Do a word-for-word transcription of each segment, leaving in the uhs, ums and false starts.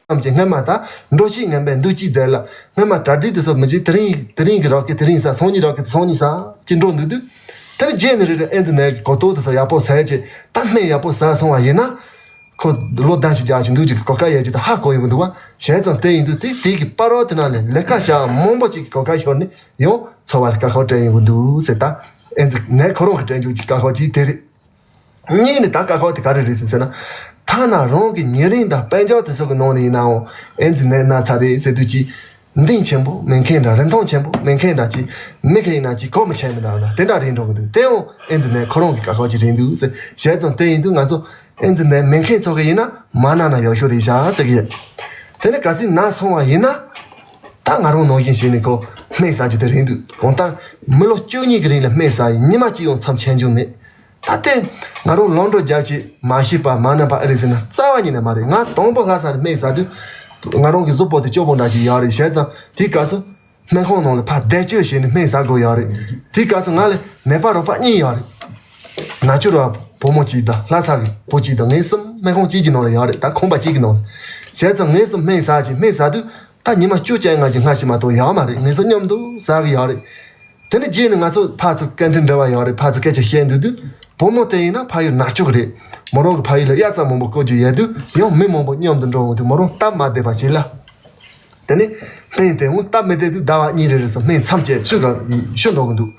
ཙམ་གྱིས་སྔོན་མ་ད་འགྲོ་ཤེས་ངན་པས་འདུག་ཅིག་མཛད་ལ། སྔོན་མ་གྲ་སྒྲིག་དེ་ཚོ་མི་བྱེད། དེ་རིང་དེ་རིང་གི་རག་གི་དེ་རིང་ཟ། སང་ཉིན་རག་གི་དེ་སང་ཉིན་ཟ་ཅིག་འགྲོ་འདུག་དུས། དེ་ནས་རྗེས་ནས་རེ་རེ་ཨེ་ཙི་ནད་ཀྱི་གོ་རྟོགས་དེ་ཚོ་ཡག་པོ་ཟ་ཡ་ཅིག་ད་སྨན་ཡག་པོ་ཟ་སོང་བ་ཡིན་ན། ཁོ་ལོ་བདུན་ཅུ་བརྒྱད་ཅུ་འདུག་ཅིག་གི་གོ་སྐབས་ཡོད་ཅིག་ད་ཧ་གོ་ཡོང་གི་འདུག་བ། བྱས་ཙང་དེ་ཡིན་དུས་དེ་དེ་གི་བར་བ་དེ་ནང་ནས་ལས་ཀ་བྱ་བ་མང་པོ་ཅིག་གི་གོ་སྐབས་ཤོར་ནས་ཡང་འཚོ་བ་ལ་དཀའ་ཁག་སྤྲད་ཡོང་གི་འདུག་ཟེར། ད་ཨེ་ཙི་ནད་ཁོ་རང་གི་སྤྲད་འཇུག་ཅིག་དཀའ་ཁག་ཅིག་དེ་རེད། གཉིས་ནི་ད་དཀའ་ཁག་དེ་ག་རེ་རེད་ཟེར་ན། ཐ་ན་རང་གི་ཉེ་རིང་དང་དཔལ་འབྱོར་དེ་ཚོ་གི་ནང་ནས་ཡིན་ནའང་ཨེ་ཙི་ནད་ན་ཚར་རེད་ཟེར་དུས་ཀྱི་འདེང་ཆེན་པོ་མེད་མཁན་འདྲ། རིན་ཐང་ཆེན་པོ་མེད་མཁན་འདྲ་ཅིག་མི་ཁ་ཡིན་ན་ཅིག་གོ་མི་ཆེན་མི་འདྲ་འདྲ་དེ་འདྲ་རེད་འགྲོ་གི་འདུག་དེ་ཡང་ཨེ་ཙི་ནད་ཁོ་རང་གི་དཀའ་ཁག་ཅིག་རེད་འདུག་ཟེར། བྱས་ཙང་དེ་ཡིན་དུས་ང་ཚོ་ཨེ་ཙི་ནད་མེད་མཁན་ཚོ་གི་ཡིན་ན་མ་ན་ན་ཡག་ཤོས་རེད་ཤག་ཟེར་གི་ཡོད། དེ་ནས་གལ་སྲིད་ན་སོང་བ་ཡིན་ན། ད་ང་རང་ནང་བཞིན་བྱས་ནས་ཁོ་སྨན་ཟ་རྒྱུ་དེ་རེད་འདུག་གང་ལྟར་མི་ལོ་བཅུ་གཉིས་ཀྱི་རིང་ལ་སྨན་ཟ་ཡི་ཉི་མ་གཅིག་ཡང་མཚམས་ཆད་འཇུག་མེད། ད་ལྟའི་ང་རང་ལམ་འགྲོ་རྒྱབ་ཀྱི་མ་ཤེས་པ་མ་ན་པ་ཨེ་རེད་ཟེར་ན་རྩ་བ་ཉིད་ནས་མ་རེད། ང་དང་པོ་ལྷ་ས་ནས་སྨན་ཟ་དུས་ང་རང་གི་གཟུགས་པོ་དེ་སྐྱོ་པོ་འདྲ་ཞིག་ཡོད་རེད། བྱས་ཙང་དེའི་སྐབས་སུ་སྨན་ཁང་ནང་ལ་ཕར་བསྡད་བཅོས་བྱས་ནས་སྨན་ཟ་དགོས་ཡོད་རེད། དེའི་སྐབས་སུ་ང་ལ་ནད་པ་རོགས་པ་གཉིས་ཡོད་རེད། ནག་ཆུ་ར་བུ་མོ་གཅིག་དང་ལྷ་ས་གི་བུ་གཅིག་དང་ངེད་གསུམ་སྨན་ཁང་གཅིག་གི་ནང་ལ་ཡོད་རེད། ད་ཁང་པ་གཅིག་གི་ནང་ལ། བྱས་ཙང་ངེད་གསུམ་སྨན་ཟ་ཅིག་སྨན་ཟ་དུས་ད་ཉི་མ་བཅུ་ཅན་ང་གི་སྔ་ཕྱི་མ་གཏོགས་ཡོད་མ་རེད། ངེད་གསུམ་མཉམ་དུ་ཟ་གི་ཡོད་རེད། དེ་ནས་རྗེས་ནས་ང་ཚོ་ཕར་ཚུར་སྐད་འཕྲིན་འབྲེལ་བ་ཡོད་རེད། ཕར་ཚུར་སྐད་ཆ་བཤད་འདུག་དུས་བུ་མོ་དེ་ཡིན་ན་ཕ་ཡུལ་ནག་ཆུ་གི་རེད། མོ་རང་གི་ཕ་ཡུལ་ལ་དབྱར་རྩྭ་མང་པོ་བརྐོ་རྒྱུ་ཡོད་དུས་ཡང་མི་མང་པོ་མཉམ་དུ་འགྲོ་འོང་དུས་མོ་རང་སྟབས་མ་བདེ་བ་བྱས་ལ། དེ་ནས་སྨན་དེ་འོང་སྟབས་མི་བདེ་དུས་ཟླ་བ་གཉིས་རེ་རེ་སོང་སྨན་མཚམས་བཅད་ཚུལ་ག་ཤོར་འགྲོ་གི་འདུག་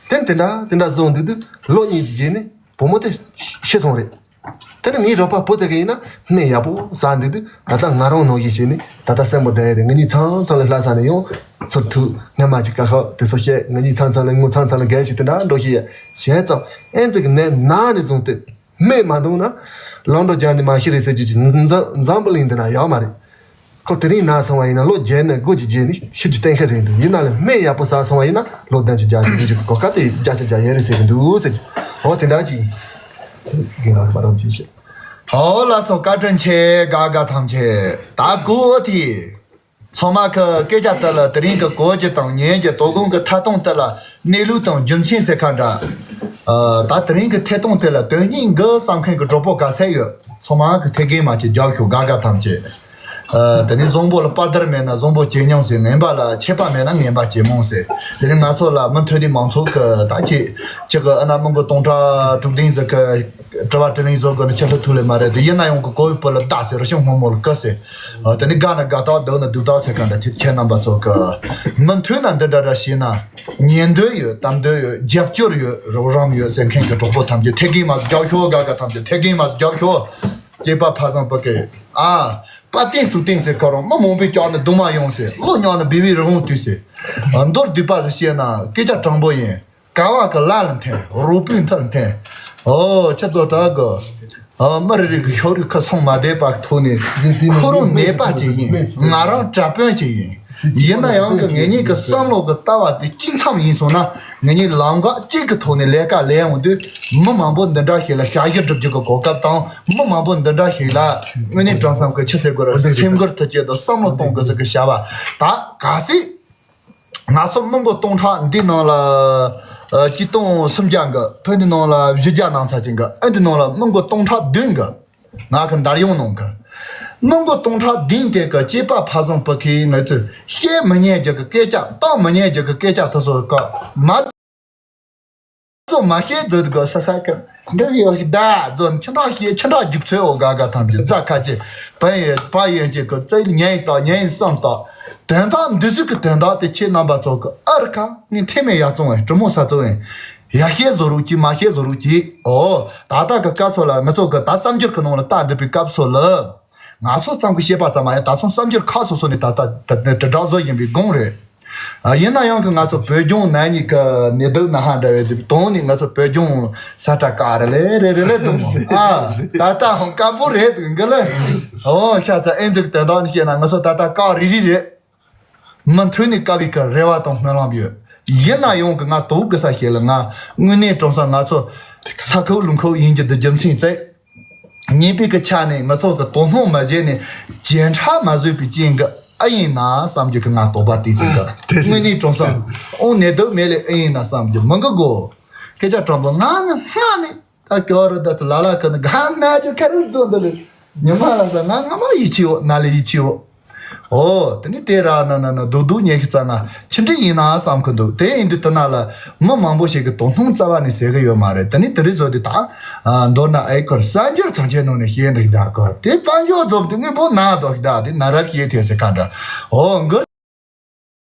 དེ་དེ་འདྲ་དེ་འདྲ་བཟོ་འདུག་དུས་ལོ་གཉིས་ཀྱི་རྗེས་ནས་བུ་མོ་དེ་ཤི་སོང་རེད། དེ་ནས་ངའི་རོགས་པ་བུ་དེ་ག་ཡིན་ན་སྨན་ཡག་པོ་ཟ་འདུག་དུས་ད་ལྟ་ང་རང་ནང་བཞིན་བྱས་ནས་ད་ལྟ་སེམས་པོ་བདེ་རེད། ང་གཉིས་ཚང་ཚང་ལ་ལྷ་ས་ནས་ཡང་ཚུར་ཐུག་སྔ་མ་གྱི་དཀའ་ཁག་དེ་ཚོ་བཤད། ང་གཉིས་ཚང་ཚང་ལ་ངོ་ཚང་ཚང་ལ་འགན་ཞིག་དེ་འདྲ་འགྲོ་ཤེས་ཡ། བྱས་ཙང་ཨེ་ཙི་གི་ནད་ན་ནས་བཟུང་སྟེ། སྨན་མ་འདུག་ན། ལམ་འགྲོ་རྒྱག་ནས་མ་ཤི་རེད་ཟེར་རྒྱུ་ཅིག་འཛམ་འཛམ་བུ་གླིང་འདི་ན་ཡོད་མ་རེད། ཁོ་དེ་རིང་ན་སོང་བ་ཡིན་ན་ལོ་བརྒྱད་ནས་དགུ་ཅིག་རྗེས་ནས་ཤི་རྒྱུ་གཏན་འཁེལ་རེད་འདུག་ཡིན་ན་ལས་སྨན་ཡག་པོ་ཟ་སོང་བ་ཡིན་ན་ལོ་བདུན་ཅུ་བརྒྱད་ཅུ་འདུག་ཅིག་གོ་སྐབས་དེ་བརྒྱ་ཆ་བརྒྱ་ཡོད་རེད་ཟེར་གི་འདུག་ཟེར་རྒྱུ། འོ་དེ་འདྲ་ཅིག་ཡིན། རྒན་ལགས་མ་རང་ཅིག་བཤད། ཨོ་ལགས་སོ། བཀའ་དྲིན་ཆེ། དགའ་དགའ་ཐམས་ཅད་ད་གོ་དེ། ཚང་མ་གི་སྐད་ཆ་དེ་ལ་དེ་རིང་གི་གོ་རྒྱུ་དང་ཉན་རྒྱུ་དོ་དགོང་གི་ཐད་གཏོང་དེ་ལ་གནས་ལུགས་དང་རྒྱུ་མཚན་ཟེར་ཁ་འདྲ། ཨ། ད་དེ་རིང་གི་ཐད་གཏོང་དེ་ལ་དོན་སྙིང་གི་བསམ་མཁན་གི་གྲོགས་པོ་ག་ཚད་ཡོད། ཚང་མ་གི་ཐད་གིན་མ་ཅིག་རྒྱབ་ཤོག་དགའ་དགའ་ཐམས་ཅད། ཨ། དེ་ནས་བཟང་པོ་ལ་དཔའ་དར་མེད་ན་བཟང་པོ་ཇེ་ཉུང་ཟེར། ངན་པ་ལ་ཆད་པ་མེད་ན་ངན་པ་ཇེ་མང་ཟེར། དེ་རིང་ང་ཚོ་ལ་མུ་མཐུད་དེ་མང་ཚོགས་གི་ད་ཅིག་ཅིག་གི་ཨ་ན་མི་མགོ་སྟོང་ཕྲག་དྲུག་བདུན་ཟིག་གི་དྲི་བ་དྲིས་ལན་བཟོ་དགོས་ན་ཆེ་ལྷག་ཐུག་ལེ་མ་རེད། དེ་ཡིན་ན་ཡང་གི་གོ་བའི་བུ་ལ་བདག་ཟེར། རི་ཤིང་སྔོན་མོ་ལ་སྐུ་ཟེར། ཨ། དེ་ནི་དགའ་ན་དགའ་ཐག་སྡུག་ན་སྡུག་ཐག་ཟེར་ག་འདྲ་ཁྱེད་ཁྱེད་རྣམ་པ་ཚོ་གི་མུ་མཐུད་ན་འདི་འདྲ་འདྲ་བྱས་ན་ཉན་འདོད་ཡོད། དམ་འདོད་ཡོད། རྒྱབ་སྐྱོར་ཡོད། རོགས་རམ་ཡོད་ཟེར་མཁན་གི་གྲོགས་པོ་ཐམས་ཅད་ཐད་གིན་མ་རྒྱབ་ཤོག་དགའ་དགའ་ཐམས་ཅད་ཐད་གིན་མ་རྒྱབ་ཤོག་སྐྱེས་པ་ཕ་བཟང་བུ་སྐལ། ཨ། དཔའ་བརྟན་སུ་བརྟན་ཟེར་ཁ་རོག་མི་མང་པོས་བཀྱག་ན་སྡུག་མ་ཡོང་ཟེར། བློ་ཉག་ན་སྦས་པའི་རི་བོང་དུས་ཟེར། མདོར་བསྡུས་པ་ཟིག་བཤད་ན་སྐད་ཆ་དྲང་པོ་ཡིན། ཀ་བ་གི་ལ་ལ་འཐེན། རོགས་པོའི་མཐུ་ལ་འཐེན། ཨོ་ཁྱེད་ཚོ་ད་གི། ཨ། མི་རེ་རེ་གི་ཤོག་རིགས་ཁ་ཚང་མ་བསྡད་པ་ཐོག་ནས་ཁོ་རང་ནད་པ་ཅིག་ཡིན། ང་རང་དྲག་དཔོན་ཅིག་ཡིན། ཡིན་ན་ཡང་གི་ངེད་གཉིས་ཀྱི་བསམ་བློ་གི་ལྟ་བ་དེ་གཅིག་མཚམས་ཡིན་སོང་ན་ངེད་གཉིས་ལམ་ཁ་གཅིག་གི་ཐོག་ནས་ལས་ཀ་ལས་ཡོང་དུས་མི་མང་པོ་འདི་འདྲ་ཞིག་ལ་ཞབས་ཕྱི་སྒྲུབ་རྒྱུ་གི་གོ་སྐབས་དང་མི་མང་པོ་འདི་འདྲ་ཞིག་ལ་དངོས་གནས་དྲང་བསམ་གི་ཆི་ཟེར་དགོས་ར་སེམས་ཁུར་ཐུབ་ཅེས་དང་བསམ་བློ་གཏོང་དགོས་ཟེར་གི་བྱ་བ་ད་ག་སྲིད། ང་ཚོ་མི་མགོ་སྟོང་ཕྲག་འདི་ནང་ལ་ཨ་ཆིག་སྟོང་སུམ་བརྒྱ་འགའ། བོད་འདི་ནང་ལ་བཞི་བརྒྱ་ནང་ཚ་ཅིག་འགའ། ཨ་འདི་ནང་ལ་མི་མགོ་སྟོང་ཕྲག་བདུན་འགའ། ང་གི་འདར་ཡོང་ནང་གི་མི་མགོ་སྟོང་ཕྲག་བདུན་དེ་གི་སྐྱེས་པ་ཕ་བཟང་བུ་ཁའི་ངལ་རྩོལ་བཤད་མི་ཉན་རྒྱུ་གི་སྐད་ཆ་བཏང་མི་ཉན་རྒྱུ་གི་སྐད་ཆ་དེ་ཚོ་གི་མ། ཚོ་མ་ཤེས་མཛོད་དགོས་ས་ས་ཀ་འདྲ་ཡོད་ཤི་ད་རྫོན་ཁྱི་འདྲ་ཤེས་ཁྱི་འདྲ་རྒྱུག་ཚོད་འོ་ག་ག་ཐམས་ཅད་རྫ་ཁ་ཅེ་བན་ཡོད་པ་ཡོད་ཅེས་ཀྱི་རྩལ་ཉན་ཡིན་ད་ཉན་ཡིན་བསམ་ད་དོན་དག་འདི་ཟིག་གི་དོན་དག་དེ་ཁྱེད་རྣམ་པ་ཚོ་གི་ཨ་རི་ཁ་ངས་ཐེ་མེད་ཡ་བཙོང་བས་གྲི་མོ་ས་བཙོང་བས་ཡ་ཤེས་བཟོ་རུག་ཅིག་མ་ཤེས་བཟོ་རུག་ཅིག་འོ་ད་ལྟ་གི་སྐབས་སོ་ལ་ང་ཚོ་གི་ད་གསར་འགྱུར་གི་ནང་ལ་ལྟ་འདི་པའི་སྐབས་སོ་ལ། ང་ཚོ་ཚང་གི་བཤད་པ་ཙམ་མ་ཡིན་ད་སོང་གསར་འགྱུར་ཁག་སོ་སོ་ནས་ད་ལྟ་དྲིལ་བསྒྲགས་བཟོ་བཞིན་པའི་སྒང་རེད། ཨ་ཡིན་ན་ཡང་གི་ང་ཚོ་བོད་ལྗོངས་ནང་གཉིས་ཀ་ནས་སྡུག་ན་ཧ་འདྲ་བའི་དུས་དོན་ནི་ང་ཚོ་བོད་ལྗོངས་ས་ཁྲ་ཀ་རེ་ལེ་རེ་རེ་ལེ་འདུག་མོ། ཨ་ད་ལྟ་ཧོང་དཀར་པོ་རེད་འདུག་གི་ལེ། ཨོ་ཤ་ཚ་ཨེ་འཛུགས་དེ་འདྲ་ནི་བཤད་ན་ང་ཚོ་ད་ལྟ་ཀ་རི་རི་རེད། མུ་མཐུད་ནས་དཀའ་བའི་ཀ་རེ་བ་དང་སྨོན་ལམ་ཡོད། ཡིན་ན་ཡང་གི་ང་དོགས་དགོས་ས་ཞིག་ལ་ང་དངོས་གནས་དྲང་གནས་ང་ཚོ་ས་ཁུག་ལུང་ཁུག་ཡིན་གྱི་འདུག་རྒྱུ་མཚན་བཙལ། ཉེས་པའི་གི་ཆ་ནས་ང་ཚོ་གི་དོ་སྣང་མ་བྱས་ནས་བྱེ་བྲག་མ་བཟོས་པའི་རྐྱེན་གི་ཨ་ཡིན་ན་བསམ་རྒྱུ་གི་ང་དོགས་པ་དེ་ཚིག་གི་དངོས་གནས་དྲང་གནས་ཨོ་ནས་སྡུག་མེད་ལས་ཨེ་ཡིན་ན་བསམ་རྒྱུ་མི་འགི་གོ། སྐད་ཆ་དྲང་པོ་ང་ནི་སྔ་ནས་ད་སྐྱོ་རུ་ད་ཚོ་ལ་ལ་ཁ་ནི་ག་ན་རྒྱུ་ཁ་རུ་བཟོ་འདི་ལས། ཉི་མ་ལ་ཟེར། ང་སྔ་མ་ཡིད་ཆེས་ཡོད། ན་ལས་ཡིད་ཆེས་ཡོད། ཨོ། དེ་ནི་དེ་ར་ན་ན་ན་རྡོག་རྡོག་ཉལ་ཤི་ཙ་ང་ཆི་འདྲ་ཡིན་ན་བསམ་གི་འདུག་དེ་ཡིན་དུས་དེ་ན་ལ་མི་མང་པོ་ཞིག་གི་དོ་སྣང་རྩ་བ་ནས་ཟེར་གི་ཡོད་མ་རེད། དེ་ནི་དེ་རིང་བཟོ་དེ་ད། ཨ། མདོར་ན་ཨེ་ཁོར་གསར་འགྱུར་ཐམས་ཅད་ནང་ནས་བཤད་འདུག་ད་ཁོ་དེ་དཔལ་འབྱོར་རྫོགས་དེ་དངོས་པོ་ན་འདུག་ད་དེ་ན་རབས་བཤད་ཐེ་ཟེར་ག་འདྲ། ཨོ། མགུར།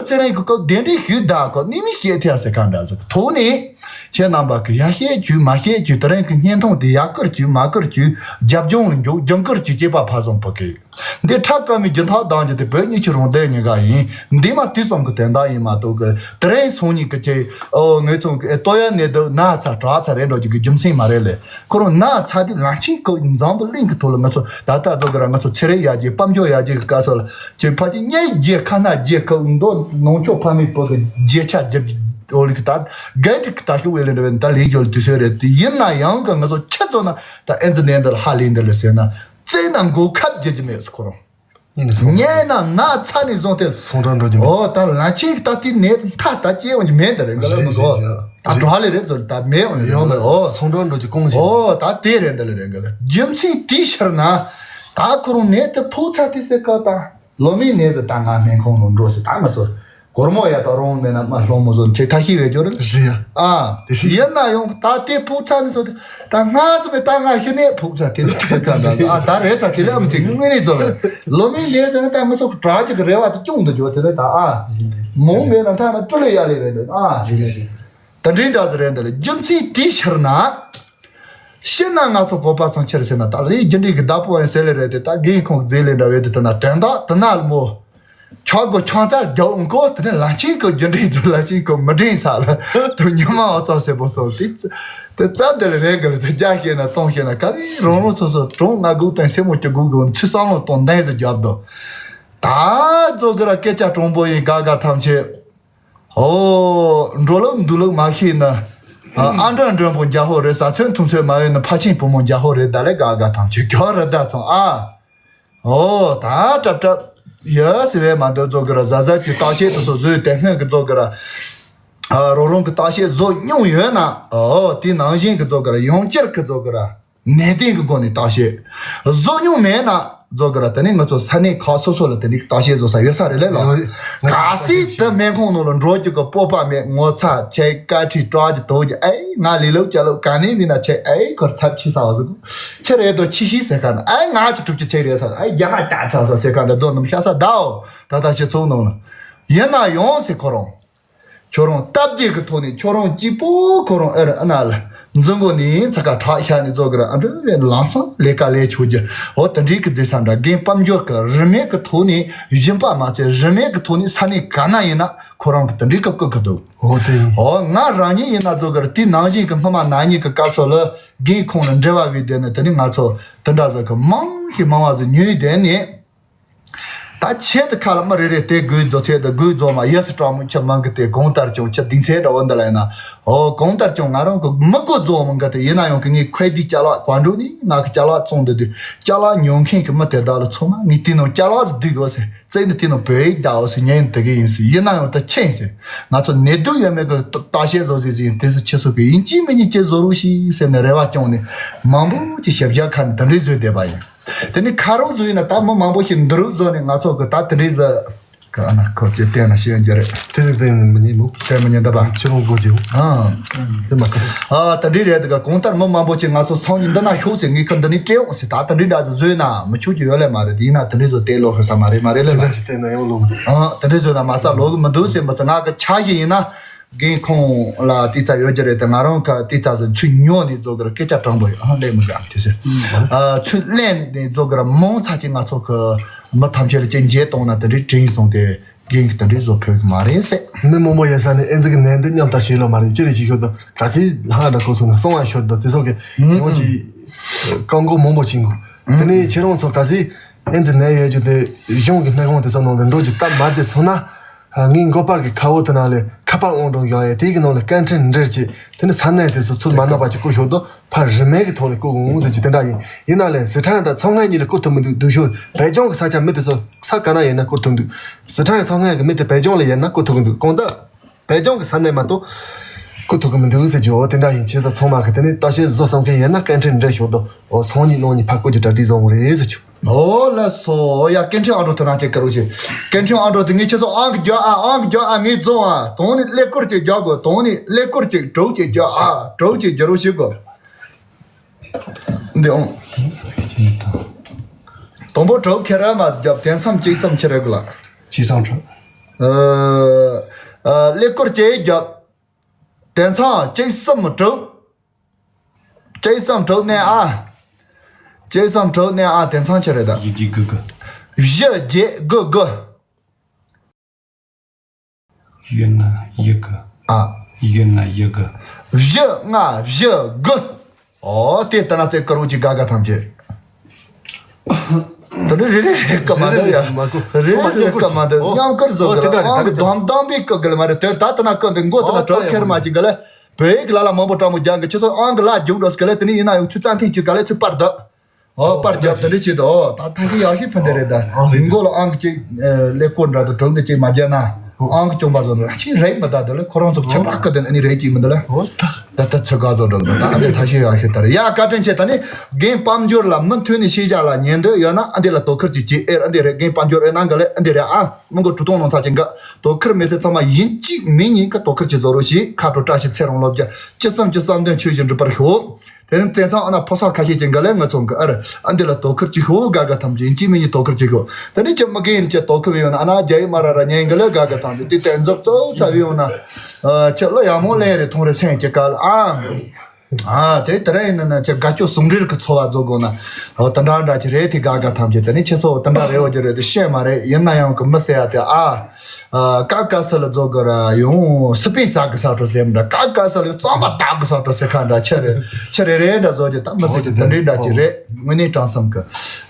ཚེ་རིང་གི་སྐབས་གདན་འདྲེན་ཞུས་ད་ཁོ་ནི་མི་བཤད་ཐེ་ཟེར་ག་འདྲ་ཟེར། ཐོག་ནས་ཁྱེད་རྣམ་པ་གི་ཡར་བཤད་རྒྱུ་མར་བཤད་རྒྱུ། དེ་རིང་གི་བརྙན་ཐུང་དེ་ཡར་བསྐུར་རྒྱུ་མར་བསྐུར་རྒྱུ། རྒྱབ་ལྗོངས་ལ་འཇུག་རྒྱབ་འགུལ་གྱི་སྐྱེས་པ་ཕ་བཟང་བུ་གི། འདི་འཁྲབ་དཀའ་མོའི་རྒྱུ་ཐག་དང་རྒྱུ་དེ་བོད་གཉིས་ཆུ་རོང་བདེ་ཉེ་ག་ཡིན། འདི་མ་དུས་གསུམ་གྱི་དོན་དག་ཡིན་མ་གཏོགས་གི། དེ་རིང་སང་ཉིན་གི་ཆེ། ཨོ། ངེད་ཚོ་གི་ལྟོ་ཡ་ནས་འདུག་ན་ཚ་དྲག་ཚ་རེད་འགྲོ་རྒྱུ་གི་རྒྱུ་མཚན་མ་རེད་ལེ། ཁོ་རང་ན་ཚ་དེ་ལ་ཆིང་ཁོ་འཛམ་བུ་གླིང་གི་ཐོག་ལ་ང་ཚོ་ད་ལྟ་ཚོ་གི་ར་ང་ཚོ་ཚེ་རིང་ཡ་རྒྱལ་དཔལ་འབྱོར་ཡ་རྒྱལ་གི་སྐབས་སུ་ལ་ཆེ་ཕ་ཆེ་གཉེར་རྒྱལ་ཁ་ན་རྒྱལ་ཁ་འདོ་ནང་ཆོག་ཕ་མའི་བུ་གི་རྒྱལ་ཆ་རྒྱབ་ཀྱི་ཨོ་ལི་གི་ད་གལ་ཏེ་གི་ད་ཤུགས་ཝེ་ལེ་འདྲ་བའི་ད་ལས་རྒྱུ་ལ་དུས་ཚོད་རེད། དེ་ཡིན་ན་ཡང་གི་ང་ཚོ་ཆེ་ཚོ་ན་ད་ཨེ་འཛི་ནས་འདི་ལ་ཧ་ལས་འདི་ལ་ཟེར་ན། བཙན་ན་མགོ་ཁབ་རྒྱག་རྒྱུ་མེད་སོ་ཁོ་རང་། ཉན་ན་ན་ཚ་ནས་བཟུང་སྟེ། སོང་གྲོན་འགྲོ་རྒྱུ་མེད། ཨོ་ད་ལ་ཆེན་ད་དེ་ནས་མཐའ་ད་སྐྱེ་འོང་རྒྱུ་མེད་འདི་རེད་འགའ་ལ་མི་གོ། ད་གྲོགས་ལས་རེད་ཚོ་ད་མེད་འོང་རྒྱུ་ཡོང་མེད། ལ་ཨོ་སོང་གྲོན་འགྲོ་རྒྱུ་གོང་ཞིག་ཨོ་ད་དེ་རེད་འདི་ལ་རེད་འགའ་ལ་རྒྱུ་མཚན་དེའི་ཕྱིར་ན། ད་ཁོ་རང་ནས་དེ་ཕོག་ཚ་དེ་ཟེར་ཀ་ད་ལོ་མའི་ནས་ཟེར་ད་ང་སྨན་ཁང་ནང་འགྲོ་ཟེར་ད་ང་ཚོ། སྒོར་མོ་ཡ་ད་རོང་མེད་ན་མ་སློང་མོ་བཟོ་ཁྱེད་ཐ་ཤི་བས་སྐྱོ་རེད། རེད་ཡ། ཨ། དེ་ཤི། ཡིན་ན་ཡང་ད་དེ་ཕུག་ཚ་ནི་སོ་དེ་ད་ང་ཚོ་མེད་ད་ང་ཤི་ནས་ཕུག་ཚ་དེ་ནི་ཚེ་ག་འདྲ་ཨ་ད་རེད་ཚ་དེ་ལ་མི་དེ་ངུས་ནས་ཚོ་ལ་ལོ་མིན་ལས་ཟེར་ན་ད་མི་སོ་གྲག་ཅིག་གི་རེ་བ་དེ་ཅུང་དུ་འཇོག་དེ་ནི་ད་ཨ། མོ་མེད་ན་ཐ་ན་སྤྲུལ་ལ་ཡ་ལས་རེད་འདི་ཨ། ད་འདྲིན་འདྲ་ཟེར་རེད་འདི་ལ་རྒྱུ་མཚན་དེའི་ཕྱིར་ན། ཤི་ན་ང་ཚོ་བོད་པ་ཚང་ཆེར་ཟེར་ན་ད་ལས་རྒྱུ་འབྲས་ཀྱི་བདག་པོ་ཡང་ཟེར་ལས་རེད་དེ་ད་རྒན་ཁོང་རྫས་ལས་འདྲ་བས་དེ་ད་ན་དྲན་ད་དེ་ན་ལ་མོ། ཆག་སྒོ་ཆང་ཚར་རྒྱབ་འོང་གོ། དེ་ནས་ལ་ཆིང་གོ་རྒྱུ་འབྲས་ཚོ་ལ་ཆིང་གོ་མི་འདྲེན་ས་ལ་དུ་ཉི་མ་འོ་ཙམ་སེ་པོ་སོ་དེ་དེ་རྩ་འདི་ལ་རེ་གི་ལ་དུ་རྒྱ་ཤེས་ན་གཏོང་ཤེས་ན་ག་ལེ་རོང་རོང་སོ་སོ་གྲོང་ང་སྒུག་དང་སེ་མོ་ཅི་སྒུག་གི་འོང་ཚུལ་བསམ་བློ་གཏོང་འདན་ཟེར་རྒྱབ་དོ། ད་ཚོ་གི་ར་སྐད་ཆ་དྲང་པོ་ཡིན་དགའ་དགའ་ཐམས་ཅད། ཨོ། འགྲོ་ལུགས་འདུག་ལུགས་མ་ཤེས་ན། ཨ་འདྲ་མགྲོན་པོ་རྒྱ་ཧོ་རེད། ཟ་ཚོན་འཐུང་ཚོད་མ་ཡོད་ན་ཕ་ཆིན་བུ་མོ་རྒྱ་ཧོ་རེད། ད་ལས་དགའ་དགའ་ཐམས་ཅད་གྱོ་ར་ད་ཚོང་ཨ། ཨོ་ད་གྲབ་གྲབ་ཡ་ཟེར་བས་མ་འདོད་ཚོ་གི་ར་ཟ་ཟ་གྱི་བརྟག་དཔྱད་དུ་སོ་བཟོས་དེ་སྔོན་གི་ཚོ་གི་ར། ཨ་རོ་རོང་གི་བརྟག་དཔྱད་བཟོ་མྱོང་ཡོད་ན་ཨོ་དེ་ནང་བཞིན་གི་ཚོ་གི་ར་ཡང་བསྐྱར་གི་ཚོ་གི་ར་ནན་ཏན་གི་སྒོ་ནས་བརྟག་དཔྱད་བཟོ་མྱོང་མེད་ན་ཚོ་གི་ར་དེ་ནས་ང་ཚོ་ས་གནས་ཁག་སོ་སོ་ལ་དེ་ནས་བརྟག་དཔྱད་བཟོ་ས་ཡོད་ས་རེད་ལས་ལ་ཡོད་རེད། གལ་སྲིད་དེ་སྨན་ཁང་ནང་ལ་འགྲོ་རྒྱུ་གི་སྤོབས་པ་མེད་ངོ་ཚ་ཆེ་དཀའ་ཁྲིད་སྐྲག་རྒྱུ་དོགས་རྒྱུ་ཨེ་ང་ལས་ལོ་ཅ་ལོ་ག་ནས་མིན་ན་ཆེ་ཨེ་ཁོར་ཚབས་ཆེ་ས་བ་ཟིག་ཁྱེད་རེད་དོ་ཆི་ཤི་ཟེར་ཁ་ན་ཨེ་ང་ཅི་ཐུབ་ཀྱི་ཆེ་རེད་ས་ཨེ་རྒྱ་ཧ་ཀྱ་ཚ་ས་ཟེར་ཁ་འདྲ་རྫོགས་ནམ་ཤ་ས་ཟླའོ་ད་ལྟ་སྤྱི་ཚོགས་ནང་ལ་ཡིན་ན་ཡོང་ཟེར་ཁོ་རང་ཁྱོད་རང་སྟབས་བདེ་གི་ཐོག་ནས་ཁྱོད་རང་གཅིག་པོ་ཁོ་རང་ཨེ་ར་ཨ་ན་ལ་འཛིན་གོ་ནས་ཚ་ཁ་དྲག་ཤ་ནས་རྫོགས་གི་ར་ཨ་འདྲ་བའི་ལམ་སང་ལས་ཀ་ལས་ཆོག་རྒྱུ་འོ་དེ་འདྲའི་གི་རྫས་ས་འདྲ་རྒན་དཔལ་འབྱོར་གི་རིན་མེད་གི་ཐོག་ནས་སྦྱིན་པ་མ་ཚད་རིན་མེད་གི་ཐོག་ནས་ས་གནས་ག་ན་ཡིན་ན་ཁོ་རང་གི་དེ་འདྲའི་གི་བསྐུར་གི་འདུག་འོ་དེ་ཡིན། འོ་ང་རང་ཉིད་ཡིན་ན་རྫོགས་གི་ར་དེ་ནང་བཞིན་གི་སྔོན་མ་ན་ནིང་གི་སྐབས་སུ་ལ་རྒན་ཁོང་ལ་འབྲེལ་བ་བའི་དེ་ནས་དེ་ནས་ང་ཚོ་དེ་འདྲ་ཟེར་གི་མང་ཞིག་མང་བ་ཟིག་ཉོས་དེ་ནས། ད་ཆེད་དུ་ཁ་ལ་མི་རེ་རེ་དེ་དགོས་རྫོགས་ཚད་དུ་དགོས་རྫོགས་མ་ཡས་སུ་སྤྲང་མོ་ཁྱི་མང་གི་དེ་གང་ལྟར་ཀྱང་ཁྱི་སྡིག་ཚད་འདྲ་བོ་འདི་ལ་ཡིན་ན་ཨོ་གང་ལྟར་ཀྱང་ང་རང་གི་མི་དགོས་རྫོགས་མང་གི་དེ་ཡིན་ན་ཡང་གི་ངའི་ཁོས་དེའི་ཅ་ལག་ག་འགྲོ་ནི་ང་གི་ཅ་ལག་བཙོང་འདི་དུས་ཅ་ལག་ཉོ་མཁན་གི་མི་དེ་དག་ལ་ཚང་མ་ངས་དེ་ནང་ཅ་ལག་ཟིག་བསྡུས་དགོས་ཟེར་རྩེ་ནི་དེ་ནང་བོད་ཡིག་བརྡ་འོ་ཟེར་ཉན་དེ་གི་ཡིན་ཟེར་ཡིན་ན་ཡང་ད་ཆེན་ཟེར་ང་ཚོ་ནད་དུག་ཡོད་མེད་གི་བརྟག་དཔྱད་བཟོ་ཟེར་ཟིན་དེ་ཟེར་ཁྱི་སོ་གི་ཡིན་གཅིག་མི་ཉིད་ཅི་བཟོ་རུ་ཤི་ཟེར་ནས་རེ་བ་བཅངས་ནས་མང་པོ་ཅིག་ཞབས་ཞྭ་ཁ་ནས་དེ་འདྲའི་བཟོས་བསྡད་པ་ཡིན། དེ་ནི་ཁ་རོག་བཟོས་ཡིན་ན་ད་མི་མང་པོ་ཞིག་འདི་རུ་བཟོས་ནས་ང་ཚོ་གི་ད་དེ་འདྲའི་བཟོ། ག་ན་ཁོ་ཚོས་བལྟས་ན་ཤེས་ཡོན་རྒྱུ་རེད། དེ་ལས་བལྟས་ནས་མི་ཉན་མོ། བལྟས་མི་ཉན་ད་པ། ཁྱེད་རང་གོ་རྒྱུ། ཨ། དེ་མ་གཏོགས། ཨ་ད་འདྲའི་རེད་དེ་ག་གང་ལྟར་མི་མང་པོ་ཅིག་ང་ཚོ་སང་ཉིན་འདི་ན་ཤོག་ཟེར་ངས་ཁ་འདི་ནས་སྤྲད་འོང་ཟེར་ད་དེ་འདྲའི་འདྲ་ཟེར་བཟོས་ན་མི་ཆོག་རྒྱུ་ཡོད་ལས་མ་རེད་དེ་ཡིན་ན་དེ་འདྲའི་བཟོ་དེ་ལོ་ཧི་ས་མ་རེད་མ་རེད་ལས་མ་རེད། དེ་འདྲ་ཟེར་ན་མ་ཚ་ལོ་གི་མི་འདུག་ཟེར་མི་ཚ་ང་གི་ཆ་ཞིག་ཡིན་ན། རྒན་ཁོང་ལ་ཏི་ཙ་ཡོད་རྒྱུ་རེད་དེ་ང་རང་ག་ཏི་ཙ་ཟེར་ཚུར་ཉོ་ནས་བཟོ་གི་ར་སྐད་ཆ་དྲང་པོ་ཡོད་ཨ་ལས་མི་དགའ་དེ་ཟེར། ཨ་ཚུར་ལེན་ནས་བཟོ་གི་ར་མང་ཚ་ཅིག་ང་ཚོ་གི་མི་ཐམས་ཅད་ལ་ཅིག་འཇལ་གཏོང་ན་དེ་འདྲའི་དྲིན་སོང་དེ་རྒན་གི་དེ་འདྲའི་བཟོ་ཕོད་གི་མ་རེད་ཟེར། མི་མང་པོ་ཡོད་ས་ནས་ཨེ་ཛི་གི་ནན་དེ་མཉམ་དང་ཞིག་ལོ་མ་རེད་ཅི་རེད་ཅིག་ཤོད་དང་ག་ཚིག་ཧ་འདྲ་གོ་སོང་ན་སོང་བ་ཤོད་དང་དེ་སོང་གི་ཡོང་ཅིག་བཀག་འགོག་མང་པོ་བྱིན་དགོས། དེ་ནས་ཁྱེད་རང་ཚོ་ག་ཚིག་ཨེ་ཛི་ནད་ཡོད་རྒྱུ་དེ་གཞུང་གི་སྨན་ཁང་དེ་ཚོ་ནང་ལ་འགྲོ་རྒྱུ་སྟབས་མ་བདེ་སོང་ན། ངའི་མགོ་པར་གྱི་ཁ་བོ་དེ་ནང་ལས་ཁ་པར་དབང་སྒྲོན་ཡོང་ཡས་དེའི་གི་ནང་ལ་སྐད་འཕྲིན་འབྲེལ་གྱིས་དེ་ནི་ས་གནས་དེ་ཚོ་ཚུར་མ་ནག་པ་ཅིག་བསྐུར་ཤོག་དང་ཕར་རིན་མེད་ཀྱི་ཐོག་ལ་བསྐུར་འོང་ཟེར་གྱི་དེ་འདྲ་ཡིན། ཡིན་ན་ལས་ཟི་ཁྲང་དང་མཚོ་སྔོན་གཉིས་ལ་བསྐུར་ཐུབ་མི་འདུག་སྡུག་ཤོས་བལ་ལྗོངས་ཀྱི་ས་ཆ་མི་དེ་ཚོ་ས་ག་ན་ཡིན་ན་བསྐུར་ཐུབ་འདུག་ཟི་ཁྲང་མཚོ་སྔོན་གྱི་མི་དེ་བལ་ལྗོངས་ལ་ཡིན་ན་བསྐུར་ཐུབ་ཀྱི་འདུག་གང་ལྟར་བལ་ལྗོངས་ཀྱི་ས་གནས་མ་གཏོགས་ ཁོ་ཐུག་གི་མི་འདུག་ཟེར་རྒྱུ། འོ་དེ་འདྲ་ཡིན། བྱས་ཙང་ཚང་མ་གི་དེ་ནས་ལྟ་བཤད་བཟོ་བསམ་མཁན་ཡིན་ན་སྐད་འཕྲིན་འབྲི་ཤོག་དོ། འོ་སང་ཉིན་གནངས་ཉིན་ཕ་སྐོར་གྱི་གྲ་སྒྲིག་བཟོ་འོང་རེད་ཟེར་རྒྱུ། ཨོ་ལགས་སོ། ཡ་སྐད་འཕྲིན་ཨང་གྲངས་དེ་ནང་ཅིག་བསྐུར་རོགས་བྱེད། སྐད་འཕྲིན་ཨང་གྲངས་དེ་ངས་ཁྱེད་ཚོ་ཨང་གི་རྒྱག་ཨ། ཨང་གི་རྒྱག་ཨ། ངས་བཙོང་ཨ། དང་ནི་ཀླད་ཀོར་གྱི་རྒྱག་དགོས། དང་ནི་ཀླད་ཀོར་གྱི་དྲུག་གྱི་རྒྱག་ཨ། དྲུག་གྱི་རྒྱག་རོགས་བྱེད་དགོས། འདི་ཨང་། དང་པོ་དྲུག་ཁེ་ར་མ་རྒྱབ། དེ་མཚམས་གཅིག་གསུམ་ཁེ་ར་གི་ལ། གཅིག་གསུམ་དྲུག་ཨ། ཨ། ཀླད་ཀོར་གྱི་རྒྱབ། དེ་མཚམས་གཅིག་གསུམ་དྲུག་གཅིག་གསུམ་དྲུག་ནས་ཨ། གཅིག་གསུམ་དྲུག་ནས་ཨ། དེ་མཚམས་ཁེ་ར་ད། བཞི་བརྒྱད་དགུ་དགུ། བཞི་བརྒྱད་དགུ་དགུ། ཡོད་ན་ཡི་གུ་ཨ། ཡོད་ན་ཡི་གུ་བཞི་ལྔ་བཞི་དགུ། ཨོ་དེ་ལྟ་ན་ཚེ་དཀར་བོ་གྱི་དགའ་དགའ་ཐམས་ཅད། དེ་འདྲ་རེ་རེ་རེ་སྐབས་མ་འདུག་ཡ། རེ་རེ་རེ་སྐབས་མ་འདུག་མཉམ་ཀར་བཟོ་གི་ལ། ཨང་གི་དོམ་དོམ་པའི་སྐབས་གི་ལ་མ་རེད། དེར་ད་ལྟ་ན་སྐབས་འདི་མགོ་ལྟ་ན་གྲོགས་ཁེར་མ་གྱི་གི་ལ། བོད་ཡིག་ལ་ལ་མང་པོ་སྤྲང་མོ་རྒྱག་གི། ཁྱེད་ཚོ་ཨང་གི་ལ་རྒྱུག་འགྲོ་སྐབས་ལ། དེ་ནི་ཡིན་ན་ཡང་ཚུལ་ཙམ་ཐེངས་གཅིག་ག་ལ་ཚུལ་པར་འདུག་ཨོ་པར་རྒྱབ་དེ་འདྲ་བྱེད་དོ། ད་ཐང་གི་ཡག་ཤོས་ཕན་དེ་རེད་ད། མགོ་ལ་ཨང་གཅིག་ཀླད་ཀོར་འདྲ་དུ་གྲུབ་འདི་གཅིག་མ་རྒྱབ་ན། ཨང་གི་གྱོང་པ་བཟོ་འདྲ་ཅིག་རེད་མི་ད། དེ་ལ་ཁོ་རང་ཚོ་ཆམ་རག་གི་དེ་ཨ་ནི་རེད་ཅིག་མི་འདུག་ལ། ད་ལྟ་ཚོད་དགའ་བཟོ་འདྲ་ད་ཨ་དེ་ཐ་ཤེས་ཡག་ཤོས་ད་རེད་ཡ། བཀའ་དྲིན་ཆེ། ད་ནི་རྒན་དཔལ་འབྱོར་ལ་མུ་མཐུད་ནས་ཤེས་བྱ་ལ་ཉན་འདོད་ཡོད་ན་ཨ་འདི་ལ་དོ་ཁུར་ཅིག་བྱེད་ཨེ། ཨ་འདི་རེད། རྒན་དཔལ་འབྱོར་ཨེ་ནང་གི་ལས་ཨ་འདི་རེད་ཨ། མི་མགོ་གྲུ་སྟོང་ནང་ཚ་ཅིག་འགའ་དོ་ཁུར་མེད་ཚེ་ཚང་མ་ཡིན་གཅིག་མིན་གཉིས་ཀ་དོ་ཁུར་ཅིག་བཟོ་རོགས་ཞེས་ཁ་དྲོ་བཀྲ་ཤིས་ཚེ་རིང་ལོ་བརྒྱ། ཅི་བསམ་ཅི་བསམ་དོན་ཆོས་བཞིན་འགྲུབ་པར་ཤོག་དེ་ནས་དེང་སང་ཨ་ན་ཕོ་གསར་ཁ་ཤས་ཀྱི་འགའ་ལས་ང་ཚོ་འགའ་ཨ་ར་ཨ་འདི་ལ་དོ་ཁུར་ཅིག་ཤོག་དགའ་དགའ་ཐམས་ཅད་ཡིན་གཅིག་མིན་གཉིས་དོ་ཁུར་ཅིག་ཤོག་དེ་ནས་ཅི་མི་རྒན་ཡིན་ཅི་དོ་ཁུར་ཡོད་ན་ཨ་ན་རྒྱ་ཡིག་མ་ར་ར་ཉན་འགའ་ལས་དགའ་དགའ་ཐམས་ཅད་དེ་དེ་འཛུགས་གཙོ་ཚ་བའི་ཡོང་ན་ཅི་ལོ་ཡག་མོ་ལེན་རེ་མཐོང་རེ་སེམས་ཀྱི་དཀའ་ལ་ཨ། ཨ་དེ་དེ་ར་ཡིན་ན་ན་ཅི་དགའ་སྐྱོ་ཟུང་འབྲེལ་གྱི་འཚོ་བ་རྫོགས་དགོས་ན་འོ་དེ་འདྲ་འདྲ་ཅི་རེད། དེ་དགའ་དགའ་ཐམས་ཅད་དེ་ནས་ཁྱེད་ཚོ་དེ་འདྲ་རེད་འོ་ཅི་རེད་དེ་ཤེས་མ་རེད། ཡིན་ན་ཡང་གི་མི་ཟེར་ཡ་དེ་ཨ། ཨ། ཀ་ཀ་ས་ལ་རྫོགས་གི་ར་ཡོང་སི་པན་ས་གི་ས་འཕྲོ་ཟེར་མི་འདྲ། ཀ་ཀ་ས་ལ་རྩམ་པ་དག་གི་ས་འཕྲོ་ཟེར་ཁ་འདྲ་ཆེ་རེ་ཆེ་རེ་རེ་འདྲ་བཟོ་རྒྱུ་ད་མི་ཟེར་གྱི་དེ་འདྲའི་འདྲ་ཅིག་རེད། དངོས་གནས་དྲང་བསམ་གི།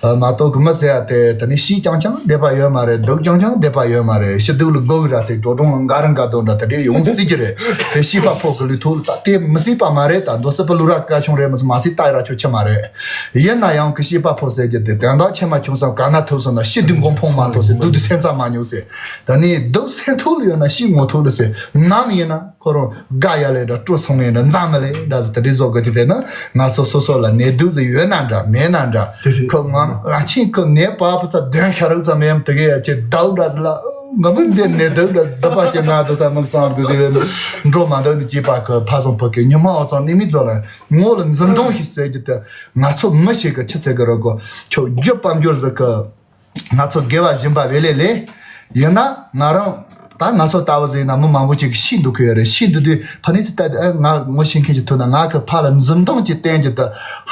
ཨ། མ་གཏོགས་གི་མི་ཟེར་ཡ་དེ་དེ་ནི་ཤི་ཀྱང་ཀྱང་བསྡད་པ་ཡོད་མ་རེད། སྡུག་ཀྱང་ཀྱང་བསྡད་པ་ཡོད་མ་རེད། ཤི་སྡུག་ལ་སྒོ་གི་ར་ཚིག་འགྲོ་གྲོང་ལ་འགའ་རང་འགའ་དོ་འདྲ་དེ་འདྲའི་ཡོང་སྲིད་ཀྱི་རེད། དེ་ཤི་བ་ཕོ་གི་ལུས་ཐོག་ལ་ད་དེ་མི་སྲིད་པ་མ་རེད། ད་མདོ་སྲིད་པ་ལུ་ར་ཀ་ཆུང་རེད། མི་ཚོ་མ་སྲིད་ད་ཡ་ར་ཆོ་ཆེ་མ་རེད། ཡིན་ན་ཡང་གི་ཤི་བ་ཕོ་ཟེར་གྱི་དེ་དོན་དག་ཆེ་མ་ཆུང་ས་ག་ན་ཐུག་སོང་ན་ཤི་སྡུག་མགོ་འཕང་མ་ཐུག་ཟེར། སྡུག་སྡུག་སེམས་ཙམ་མ་མྱོང་ཟེར། ད་ནི་སྡུག་སེམས་ཐུག་ལ་ཡོད་ན་ཤི་ངོ་ཐུག་ལ་ཟེར། ནམ་ཡིན་ན་ཁོ་རང་དགའ་ཡ་ལས་འདྲ་སྤྲོ་སོང་ངེ་འདྲ་འཛམ་མི་ལས་འདྲ་ཟེར། དེ་འདྲའི་བཟོ་དགོས་ཀྱི་དེ་ན་ང་ཚོ་སོ་སོ་ལ་ནད་དུག་ཟེར་ཡོད་ན་འདྲ་མེད་ན་འདྲ། དེ་བཞིན་ཁོ་ང་ལ་ཕྱིན་ཁོ་ནད་པ་པོ་ཚ་དོན་ཤ་རུག་ཙམ་མེད་དེ་གས་ཡ་ཆེ་དག་འདྲ་ཟེར་ལ། ང་མི་འདི་ནད་དུག་འདྲ་འདི་པ་ཅན་ན་དུ་ས་མིག་སང་དུ་ཟེར་འགྲོ་མ་འདུག་ནི་སྐྱེས་པ་ཁོ་ཕ་སོང་ཕ་གི་ཉི་མ་འོ་ཚང་ནི་མི་ཚོ་ལ་ངོ་ལ་འཛུམ་མདངས་ཤིག་ཟེར་གྱི་དེ། ང་ཚོ་མི་ཞིག་གི་ཆི་ཟེར་གི་རོ་གོ་ཁྱོད་རྒྱུ་དཔལ་འབྱོར་ཟིག་གི། ང་ཚོ་དགེ་བ་སྦྱིན་པ་བེ་ལེ་ལེ། ཡིན་ན་ང་རང་ད་ང་ཚོ་ལྟ་བུ་ཟིག་ཡིན་ན་མི་མང་པོ་ཅིག་ཤི་འདུག་གི་ཡོད་རེད། ཤི་འདུག་དུས་ཕ་ནི་ཚོ་ལྟ་ཨེ་ང་ངོ་ཤེས་མཁན་ཅིག་ཐུག་ན་ང་གི་ཕ་ལ་འཛུམ་མདངས་ཅིག་བསྟན་གྱི་ད་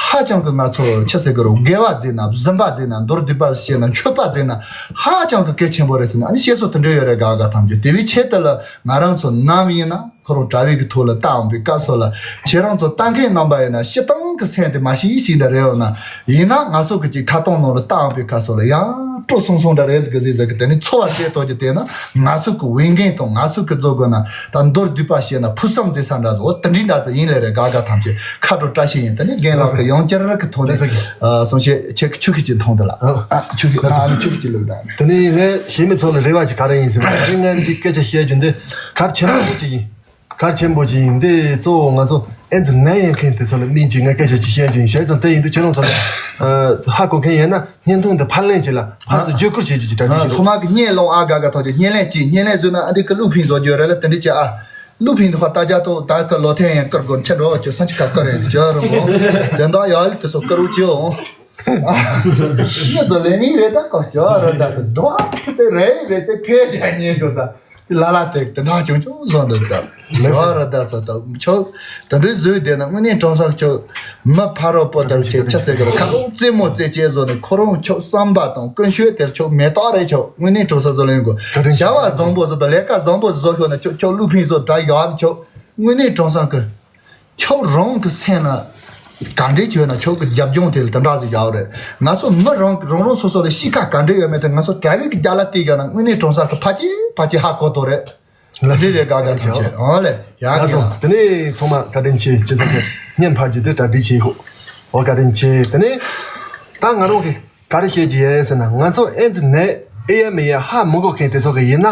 ཧ་ཅང་གི་ང་ཚོ་ཆི་ཟེར་གི་རོ་དགེ་བ་མཛད་ན་སྦྱིན་པ་མཛད་ན་མདོར་བསྡུས་པ་བཤད་ན་མཆོད་པ་མཛད་ན་ཧ་ཅང་གི་གལ་ཆེན་པོ་རེད་ཟེར་ན་ཨ་ནི་བཤད་སྲོལ་དེ་འདྲ་ཡོད་རེད། དགའ་དགའ་ཐམས་ཅད་དེ་བས་ཆེད་དུ་ལ་ང་རང་ཚོ་ནམ་ཡིན་ན། ཁོ་རང་གྲྭ་བའི་གི་ཐོག་ལ་བལྟ་འོང་པའི་སྐབས་སོགས་ལ་ཁྱེད་རང་ཚོ་ལྟ་མཁན་རྣམ་པ་ཡིན་ན་སྤྱིར་བཏང་གི་སེམས་དེ་མ་ཤི་ཡི་ཞིག་འདྲ་རེད་འོ་ན། ཡིན་ན་ང་ཚོ་གི་ཅིག་ཐ་སྟོང་ནང་ལ་བལྟ་འོང་པའི་སྐབས་སོགས་ལ་ཡང་སྤྲོ་སོང་སོང་འདྲ་རེད་གི་ཟིག་ཟེར་གི་དེ་ནི་འཚོ་བ་སྐྱེལ་ཐོག་གི་དེ་ན་ང་ཚོ་གི་འོས་འགན་དང་ང་ཚོ་གི་བཟོ་དགོས་ན་ད་མདོར་བསྡུས་པ་བཤད་ན་ཕུགས་བསམ་མཛད་ས་འདྲ་ཟོ་དེ་འདྲི་འདྲ་ཟིག་ཡིན་ལེ་རེད། དགའ་དགའ་ཐམས་ཅད་ཁ་དྲོ་བཀྲ་ཤིས་ཡིན། དེ་ནི་རྒན་ལགས་གི་ཡང་བསྐྱར་གི་ཐོག་ནས་གསུང་བཤད་ཆེ་ཆུ་ཤི་ཅིག་མཐོང་དེ་ལ་ཨ་ཆུ་ཤི་ན་ཨ་ནི་ཆུ་ཤི་ཅིག་ལོས་ད་དེ་ནི་ངས་ཤེས་མི་ཚོ་ལ་རེ་བ་ཅིག་ག་རེ་ཡིན་ཟེར་ན་ད་རིང་ངས་འདི་སྐད་ཆ་བཤད་རྒྱུ་འདི་གལ་ཆེན་པོ་ཅིག་ཡིན། གལ་ཆེན་པོ་ཅིག་ཡིན། འདི་གཙོ་བོ་ང་ཚོ་ཨེ་ཛི་ནད་ཡོད་མཁན་དེ་ཚོ་ལ་སྨན་གྱི་ངས་སྐད་ཆ་ཅིག་བཤད་རྒྱུ་ཡིན། བྱས་ཙང་དེ་ཡིན་དུས་ཁྱེད་རང་ཚོ་ལ་ཧ་གོ་མཁན་ཡོད་ན་བརྙན་ཐུང་འདི་ཕབ་ལེན་བྱེད་ལ་ཕར་ཚུར་བརྒྱུད་བསྐུར་བྱེད་རྒྱུ་ཅིག་གྲ་སྒྲིག་བྱེད་རོགས། ཚང་མ་གི་བརྙན་ལོང་ཨ་དགའ་དགའ་ཐོག་ཅིག་བརྙན་ལེན་ཅིག་བརྙན་ལེན་བཟོས་ན་ཨ་འདི་ཀི་ཀླུ་ཕིང་བཟོ་རྒྱུ་རེད་ལ་དེ་འདྲི་ཅིག་ཨ། ཀླུ་ཕིང་དུ་ཁ་ལྟ་རྒྱ་ཐོག་ད་ཀི་ལོ་ཐེན་ཡང་ཀིར་དགོན་ཆེ་འགྲོ་ཅོ་ས་ཅི་ཁ་ཀི་རེད་ཅོ་རུ་མོ་དེ་འདྲ་ཡག་ལི་དེ་ཚོ་ཀི་རུ་ཅོ་འོང་། ཨ་ནི་ཚོ་ལེ་ནི་རེད་ད་ཀོ་ཅོ་རུ་ད་ཚོ་རྡོ་ཁ་ཚེ་རེད་རེད་ཚེ་ཕེ་ཅ་ཉེ་ཤོ་ས། ལ་ལ་དེ་དེ་འདྲ་ཆུང་ཆུང་བཟོ་འདུག་ད། ལོ་ར་ད་ཚོ་ད་ཆོ། དེ་འདྲའི་བཟོས་བསྡད་ན་དངོས་གནས་གྲོང་གསེབ་ཆོ། མི་ཕ་རོལ་པོ་དང་ཆེ་ཆ་ཟེར་གི་ར་ཁ་རྩེད་མོ་རྩེ་ཆེ་བཟོ་ནས་ཁོ་རང་ཆོ་བསམ་པ་དང་ཀུན་སྤྱོད་དེར་ཆོ་མེ་ཏོག་རེ་ཆོ་དངོས་གནས་གྲོང་གསེབ་བཟོ་ལེན་དགོས། བྱ་བ་བཟང་པོ་བཟོ་དང་ལས་ཀ་བཟང་པོ་བཟོ་ཤོག་ན་ཆོ་ཆོ་ཀླུ་ཕིང་བཟོ་དྲ་ཡག་ཆོ་དངོས་གནས་གྲོང་གསེབ་གི་ཁྱོད་རང་གི་སེམས་ལ་ག་འདྲས་བྱས་ན་ཁྱོད་ཀྱི་རྒྱབ་ལྗོངས་དེ་ལ་དེ་འདྲ་ཟིག་ཡོད་རེད། ང་ཚོ་མི་རང་རང་རང་སོ་སོ་ལ་གཤིས་ཀ་ག་འདྲས་ཡོད་མེད་དེ་ང་ཚོ་གྲྭ་བའི་གི་རྒྱ་ལ་བལྟས་ཡོད་ན་དངོས་གནས་གྲོང་གསེབ་ཀྱི་ཕལ་ཆེར་ཕལ་ཆེར་ཧ་གོ་ཐུབ་རེད། ལགས་སོ། འདི་རེད་དགའ་དགའ་ཐམས་ཅད་ཨོ་ལེ་ཡ་ལགས་སོ། དེ་ནས་ཚང་མ་བཀའ་དྲིན་ཆེ། ཇི་ཙམ་གྱི་བརྙན་ཕབ་རྒྱུ་དེ་གྲ་སྒྲིག་བྱས་ཡོད། ཨོ་བཀའ་དྲིན་ཆེ། དེ་ནས་ད་ང་རང་གི་ག་རེ་བཤད་ཀྱི་ཡོད་ཟེར་ན་ང་ཚོ་ཨེ་ཛི་ནད་ཨེ་ཡ་མེ་ཡ་ཧ་མི་གོ་མཁན་དེ་ཚོ་གི་ཡིན་ན་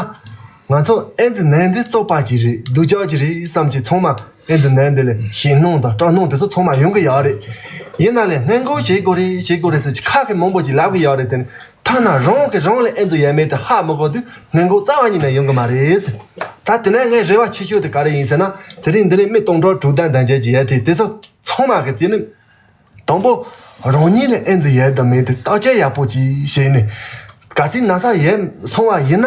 ང་ཚོ་ཨེ་ཛི་ནད་འདི་བཙོག་པ་ཅིག་རེད་སྡུག་ཅག་ཅིག་རེད་བསམ་གྱི་ཚང་མ། ཨེ་ཙི་ནད་འདི་ལས་ཞེད་སྣང་དང་སྐྲག་སྣང་དེ་ཚོ་ཚང་མ་ཡོང་གི་ཡོད་རེད། ཡིན་ན་ལས་སྔོན་འགོག་བྱེད་དགོས་རེད་བྱེད་དགོས་རེད་ཟེར་གྱི་ཁ་སྐད་མང་པོ་ཅིག་ལབ་གི་ཡོད་རེད། དེ་ནི་ཐ་ན་རང་གིས་རང་ལ་ཨེ་ཙི་ཡོད་མེད་དེ་ཧ་མི་གོ་དུས་སྔོན་འགོག་རྩ་བ་ཉིད་ནས་ཡོང་གི་མ་རེད་ཟེར། ད་དེ་ནས་ངའི་རེ་བ་ཆེ་ཤོས་དེ་ག་རེ་ཡིན་ཟེར་ན། དེ་རིང་འདི་ནས་མི་སྟོང་ཕྲག་དྲུག་བདུན་དང་བརྒྱད་ཅིག་ཡོད་དེ། དེ་ཚོ་ཚང་མ་གི་དེ་ནི། དང་པོ། རང་ཉིད་ལ་ཨེ་ཙི་ཡོད་དམ་མེད་དེ་བརྟག་དཔྱད་ཡག་པོ་ཅིག་བྱས་ནས། གལ་སྲིད་ན་ཚ་ཡོད་སོང་བ་ཡིན་ན་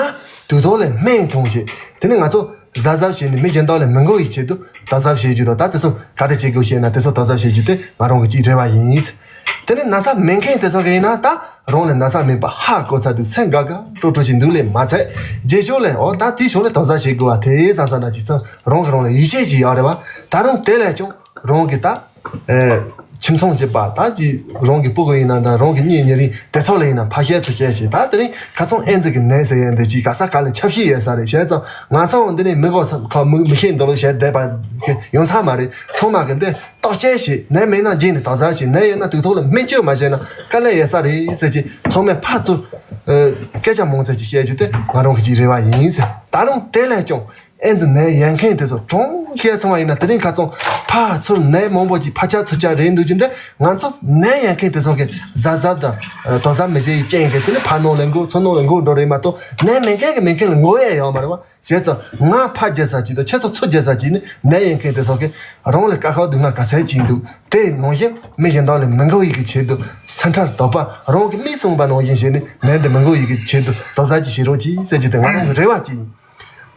དུས་ཐོག་ལ་སྨན་འཐུང་བྱས། དེ་ནས་ང་ཚོ་གཟབ་གཟབ་བྱས་ནས་མི་གཞན་དག་ལ་མི་འགོ་བའི་ཆེད་དུ་དོགས་གཟབ་བྱེད་རྒྱུ་དང་། ད་དེ་ཚོ་ག་རེ་བྱེད་དགོས་ཤེ་ན་དེ་ཚོ་དོགས་གཟབ་བྱེད་རྒྱུ་དེ་ང་རང་གི་ཅིག་རེ་བ་ཡིན། དེ་ནས་ན་ཚ་མེད་མཁན་དེ་ཚོ་ག་ཡིན་ན། ད་རང་ལ་ན་ཚ་མེད་པ་ཧ་གོ་ཚར་དུས་སེམས་དགའ་དགའ་སྤྲོ་སྤྲོ་ཞིག་འདུག་ལས་མ་ཚད། རྗེས་ཕྱོགས་ལ་འོ་ད་དེའི་ཕྱོགས་ལ་དོགས་གཟབ་བྱེད་དགོས་པ་དེ་བསམ་བསམ་འདྲ་ཅིག་ཚང་རང་གི་རང་ལ་ཡིད་ཆེས་ཅིག་ཡོད་རེད་བ། ད་རུང་དེ་ལས་ཀྱང་། རང་གི་ད། ཨེ། ཁྱིམ་ཚང་གཅིག་པ་ད་ཅི་རང་གི་སྤུ་གུ་ཡིན་ན་འདྲ། རང་གི་གཉེན་ཉེ་རིང་དེ་ཚོ་ལ་ཡིན་ན་ཕར་བཤད་ཚུར་བཤད་བྱས། ད་དེ་རིང་ཁ་ཚང་ཨེ་ཙི་གི་ནད་ཟེར་ཡ་འདི་ཅིག་ག་ས་ག་ལ་ཁྱབ་ཤས་ཡོད་ས་རེད། བྱས་ཙང་ང་ཚོ་འདི་ནས་མི་གོ་ས་ཁ་མི་མི་ཤེས་འདུག་ལོ་བྱས་བསྡད་པ་ཡོང་ས་མ་རེད། ཚང་མ་གི་འདི་བརྟག་དཔྱད་བྱས། ནད་མེད་ན་རྗེས་ནས་དོགས་གཟབ་བྱས། ནད་ཡོད་ན་དུས་ཐོག་ལ་སྨན་བཅོས་མ་བྱས་ན་དཀའ་ལས་ཡོད་ས་རེད་ཟེར་གྱི་ཚང་མས་ཕར་ཚུར། ཨེ། སྐད་ཆ་མང་ཙམ་ཅིག་བཤད་རྒྱུ་དེ་ང་རང་གི་ཅིག་རེ་བ་ཡིན་ཟེར། ད་རུང་དེ་ལས་ཀྱང་། ཨེ་ཙི་ནད་ཡོད་མཁན་དེ་ཚོ་གྲོངས་ཤེས་སོང་བ་ཡིན་ན། དེ་རིང་ཁ་ཚང་ཕར་ཚུར་ནད་མང་པོ་ཅིག་ཕར་ཆག་ཚུར་ཆག་རེད་འདུག་རྒྱུ་འདི་ང་ཚོ་ནད་ཡོད་མཁན་དེ་ཚོ་གི་གཟབ་གཟབ་དང་དོ་གཟབ་མི་བྱེད་ཡི་རྐྱེན་གྱིས་དེ་ནི་ཕར་ནང་ལ་འགོ་ཚུར་ནང་ལ་འགོ་འགྲོ་རེད་མ་གཏོགས། ནད་མེད་མཁན་གྱི་མེད་མཁན་ལ་འགོ་ཡས་ཡོད་མ་རེད་བ། བྱས་ཙང་ང་ཕར་རྒྱལ་ས་ཅིག་དང་ཁྱེད་ཚོ་ཚུར་རྒྱལ་ས་ཅིག་ནི་ནད་ཡོད་མཁན་དེ་ཚོ་གི་རང་ལ་དཀའ་ཁག་སྡུག་བསྔལ་ག་ཚད་ཅིག་འདུག་དེ་ནང་བཞིན་མི་གཞན་དག་ལ་མི་འགོ་ཡི་གི་ཆེད་དུ་སེམས་ཁྲལ་དོགས་པ། རང་གི་མིག་གསུངས་པ་ནང་བཞིན་བྱས་ནས་ནད་འདི་མི་འགོ་ཡི་གི་ཆེད་དུ་དོགས་གཟབ་ཅིག་བྱེད་རོགས་གྱིས་ཟེར་རྒྱུ་དེ་ང་རང་གི་རེ་བ་ཅིག་ཡིན།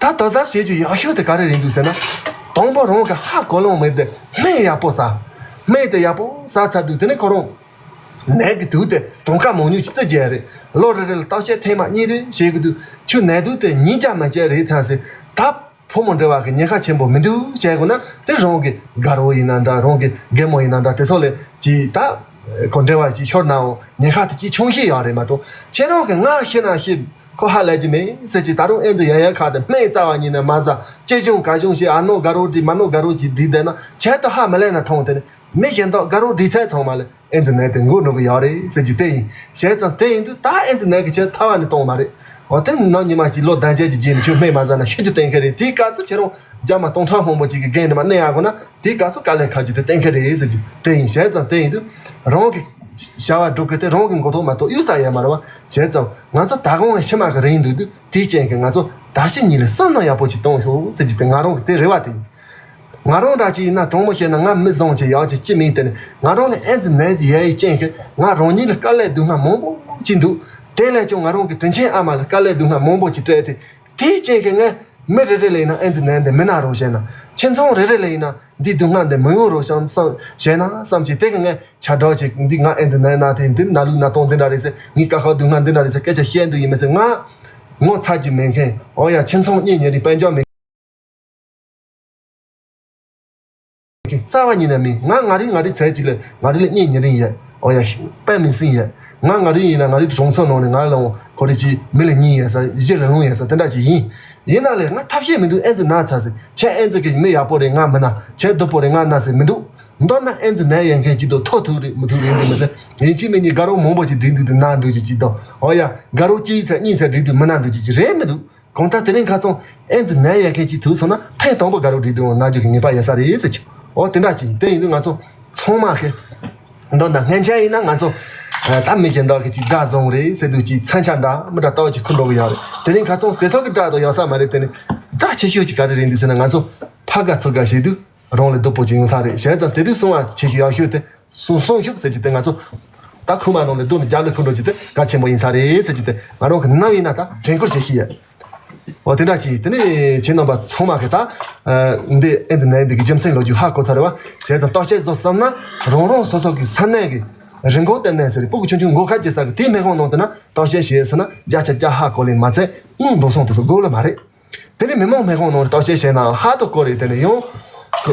ད་དོགས་གཟབ་བྱེད་རྒྱུ་ཡག་ཤོས་དེ་ག་རེ་རེད་འདུག་ཟེར་ན། དང་པོ་རང་གི་ཧ་གོ་ལོང་མེད་དེ་སྨན་ཡག་པོ་ཟ། སྨན་དེ་ཡག་པོ་ཟ་ཚར་དུས་དེ་ནས་ཁོ་རང་ནད་ཀྱི་དུག་དེ་གྲངས་ཀ་མང་ཉུང་ཅིག་བརྩི་རྒྱུ་རེད། ལོ་རེ་རེ་ལ་བརྟག་དཔྱད་ཐེངས་མ་གཉིས་རེ་བྱེད་དགོས་དུས་ཁྱོད་ནད་དུག་དེ་ཉིན་གྱ་མ་བྱས་རེད་ཐང་ཟེར། ད་ཕོ་མོ་འབྲེལ་བ་གི་ཉེན་ཁ་ཆེན་པོ་མི་འདུག་བྱས་དགོས་ན་དེ་རང་གི་དགའ་རོགས་ཡིན་ན་འདྲ། རང་གི་རྒན་མོ་ཡིན་ན་འདྲ། དེ་ཚོ་ལས་ཀྱིས་ད་ཁོ་འབྲེལ་བ་ཞིག་ཤོར་ནའང་ཉེན་ཁ་དེ་ཅིག་ཆུང་ཤོས་ཡོད་རེད་མ་གཏོགས། ཁྱེད་རང་གི་ང་ཤི་ན་ཤི། ཁོ་ཧ་ལས་ཀྱི་མེད་ཟེར་གྱི། ད་རུང་ཨེ་ཙི་ཡ་ཡ་ཁག་དེ་སྨན་རྩ་བ་ཉིད་ནས་མ་ཟ། ཅི་བྱུང་ག་བྱུང་ཞེས་ཨ་ནོ་དགའ་རོགས་བསྒྲིགས་མ་ནོ་དགའ་རོགས་ཅིག་བསྒྲིགས་བསྡད་ན་ཁྱད་དུ་ཧ་མི་ལས་ན་ཐོང་། དེ་ནི་མི་གཞན་དག་དགའ་རོགས་བསྒྲིགས་ཚད་ཚང་མ་ལས་ཨེ་ཙི་ནད་དེ་འགོ་འགྲོ་གི་ཡོད་རེད་ཟེར་གྱི་དེ་ཡིན། བྱས་ཙང་དེ་ཡིན་དུས་ད་ཨེ་ཙི་ནད་ཀྱི་ཁྱད་ཐར་བ་ནི་གཏོང་མ་རེད། འོ་དེ་ནང་ཉི་མ་གཅིག་ལོ་བདུན་བརྒྱད་ཀྱི་རྗེས་ནས་ཁྱོད་སྨན་མ་ཟ་ན་ཤི་རྒྱུ་གཏན་འཁེལ་རེད། དེའི་སྐབས་སུ་ཁྱེད་རང་རྒྱ་མ་སྟོང་ཕྲག་མང་པོ་ཅིག་གི་འགན་འདི་མ་གནས་ཡག་དགོས་ན། དེའི་སྐབས་སུ་དཀའ་ལས་ཁག་རྒྱུ་དེ་གཏན་འཁེལ་རེད་ཟེར་རྒྱུ་དེ་ཡིན། བྱས་ཙང་དེ་ཡིན་དུས་རང་གི་བྱ་བ་སྒྲུབ་གི་དེ་རང་གི་མགོ་ཐོག་མ་གཏོགས་གཡུག་ས་ཡོད་མ་རེད་བ། བྱས་ཙང་ང་ཚོ་ད་གོང་ངས་ཤི་མ་གི་རིང་འདུག་དུས་དེའི་རྐྱེན་གྱིས་ང་ཚོ་ད་ཤི་གཉིས་ལ་བསམ་བློ་ཡག་པོ་ཅིག་གཏོང་ཤོག་ཟེར་རྒྱུ་དེ་ང་རང་གི་དེ་རེ་བ་དེ་ཡིན། ང་རང་འདྲ་ཅིག་ཡིན་ན་དྲང་མོ་བཤད་ན་ང་མི་བཟང་ཅིག་ཡག་ཅིག་ཅི་མིན་དེ་ནི་ང་རང་ལ་ཨེ་ཙི་ནད་ཀྱི་ཡ་ཡི་རྐྱེན་གྱིས་ང་རང་ཉིད་ལ་དཀའ་ལས་སྡུག་བསྔལ་མང་པོ་ཅིག་འདུག་དེ་ལས་ཀྱང་ང་རང་གི་དྲིན་ཆེན་ཨ་མ་ལ་དཀའ་ལས་སྡུག་བསྔལ་མང་པོ་ཅིག་སྤྲད་དེ། དེའི་རྐྱེན་གྱིས་ངས་མི་རེ་རེ་ལ་ཡིན་ན་ཨེ་ཙི་ནད་འདི་མི་ན་རོགས་བྱས་ན། ཁྱིམ་ཚང་རེ་རེ་ལ་ཡིན་ན་འདིའི་སྡུག་བསྔལ་འདི་མི་ཡོང་རོགས་བྱམས་བསམ་བྱས་ན་བསམ་གྱིས། དེ་གི་ངས་ཁྱབ་བསྒྲགས་བྱས། འདི་ང་ཨེ་ཙི་ནད་ན་དེ་འདི་ན་ལུགས་ན་སྟངས་འདི་འདྲ་རེད་ཟེར། ངའི་དཀའ་ཁག་སྡུག་བསྔལ་འདི་འདྲ་རེད་ཟེར་སྐད་ཆ་བཤད་འདོད་ཡིན་མི་ཟེར། ང་ངོ་ཚ་རྒྱུ་མེད་མཁན། འོ་ཡ། ཁྱིམ་ཚང་གཉེན་ཉེ་རིང་དཔལ་འབྱོར་མེད་མཁན་རྩ་བ་ཉིད་ནས་མེད། ང་ང་རེ་ང་རེ་ཚད་ཅིག་ལ་ང་རེ་ལ་གཉེན་ཉེ་རིང་ཡོད། འོ་ཡ། དཔེ་མི་སྲིད་ཡོད། ང་ང་རེ་ཡིན་ན་ང་རེ་གྲོང་ཚོ་ནང་ནས་ང་ལ་འོང་ཁོ་རེ་ཅིག་མི་ལ་གཉིས་ཡོད་ས། གཞི་ལ་ལུང་ཡོད་ས་དེ་འདྲ་ཅིག་ཡིན། ཡིན་ན་ལས་ང་ཐབས་ཤེས་མི་འདུག་ཨེ་ཙི་ན་ཚར་ཟེར། ཁྱེད་ཨེ་ཙི་གི་མི་ཡག་པོ་རེད། ང་མི་ན། ཁྱེད་སྡུག་པོ་རེད། ང་ན་ཟེར་མི་འདུག་མདོར་ན་ཨེ་ཙི་ནད་ཡོད་མཁན་གཅིག་དང་ཐོག་ཐུག་རེད་མི་ཐུག་རེད་འདི་མི་ཟེར། ཡིན་གཅིག་མིན་གཉིས་དགའ་རོགས་མང་པོ་ཅིག་བསྒྲིགས་འདུག་དུས་ན་འདུག་ཅིག་ཅིག་དང་། འོ་ཡ། དགའ་རོགས་གཅིག་ཚེ་གཉིས་ཚེ་བསྒྲིགས་དུས་མི་ན་འདུག་ཅིག་ཅིག་རེད་མི་འདུག་གང་ལྟར་དེ་རིང་ཁ་ཚང་ཨེ་ཙི་ནད་ཡོད་མཁན་གཅིག་ཐུག་སོང་ན་ཐེངས་དང་པོ་དགའ་རོགས་བསྒྲིགས་དུས་འོང་ན་རྒྱུ་གི་ངེས་པ་ཡོད་ས་རེད་ཟེར་གྱི། འོ་དེ་འདྲ་ཅིག་ཡིན། དེ་ཡིན་དུས་ང་ཚོ་ཚང་མ་གི་མདོར་ན་སྔན་ཆད་ཡིན་ན་ང་ཚོ་ད་མི་གཞན་དག་གི་ཅིག་དགྲ་བཟུང་རེད་ཟེར་དུས་ཅིག་མཚོན་ཆ་འདྲ་མི་འདྲ་ལྟ་བ་ཅིག་ཁུར་འགྲོ་གི་ཡོད་རེད། དེ་རིང་ཁ་ཚང་དེ་ཚོ་གི་དགྲ་དང་ཡོད་ས་མ་རེད། དེ་ནི་དགྲ་ཆེ་ཤོས་ཅིག་ག་རེ་རེད་འདུག་ཟེར་ན། ང་ཚོ་ཕར་དགའ་ཚུར་དགའ་བྱེད་དུས་རང་ལ་སྡུག་པོ་ཅིག་ཡོང་ས་རེད། བྱས་ཙང་དེ་དུས་སྲུང་བ་བྱེད་ཤུགས་ཡག་ཤོས་དེ་སྲུང་སྲུང་སྐྱོབ་ཟེར་རྒྱུ་དེ་ང་ཚོ་ད་ཁུག་མ་ནང་ལ་སྡུག་ནི་རྒྱབ་ལ་ཁུར་འགྲོ་རྒྱུ་དེ་གལ་ཆེན་པོ་ཡིན་ས་རེད་ཟེར་རྒྱུ་དེ་ང་རང་གི་ནམ་ཡིན་ན་ད་དྲན་སྐུལ་བྱེད་ཤེས་ཡ། འོ་དེ་འདྲ་ཅིག་དེ་ནས་ཁྱེད་རྣམ་པ་ཚང་མ་གི་ད་འདི་ཨེ་ཙི་ནད་འདི་གི་རྒྱུ་མཚན་ལོ་རྒྱུས་ཧ་གོ་ཚར་རེད་བ། བྱས་ཙང་བརྟག་དཔྱད་བཟོ་བསམ་ན་རང་རང་སོ་སོ་གི་ས་གནས་ཀྱི་རིན་གོང་ལྟེ་གནས་ཟེར་རེད། སྤུ་གུ་ཆུང་ཆུང་མགོ་ཁ་སྐྱེ་ས་གི་དེའི་སྨན་ཁང་ནང་དུ་ན་བརྟག་དཔྱད་བྱས་ཟེར་ན་བརྒྱ་ཆ་བརྒྱ་ཧ་གོ་ལེ་མ་ཚད་དངུལ་འགྲོ་སོང་དེ་ཚོ་དགོས་ལེ་མ་རེད། དེ་ནས་མི་མང་སྨན་ཁང་ནང་ལ་བརྟག་དཔྱད་བྱས་ན་ཧ་ཏོ་གོ་རེད། དེ་ནས་ཡང་ཁོ་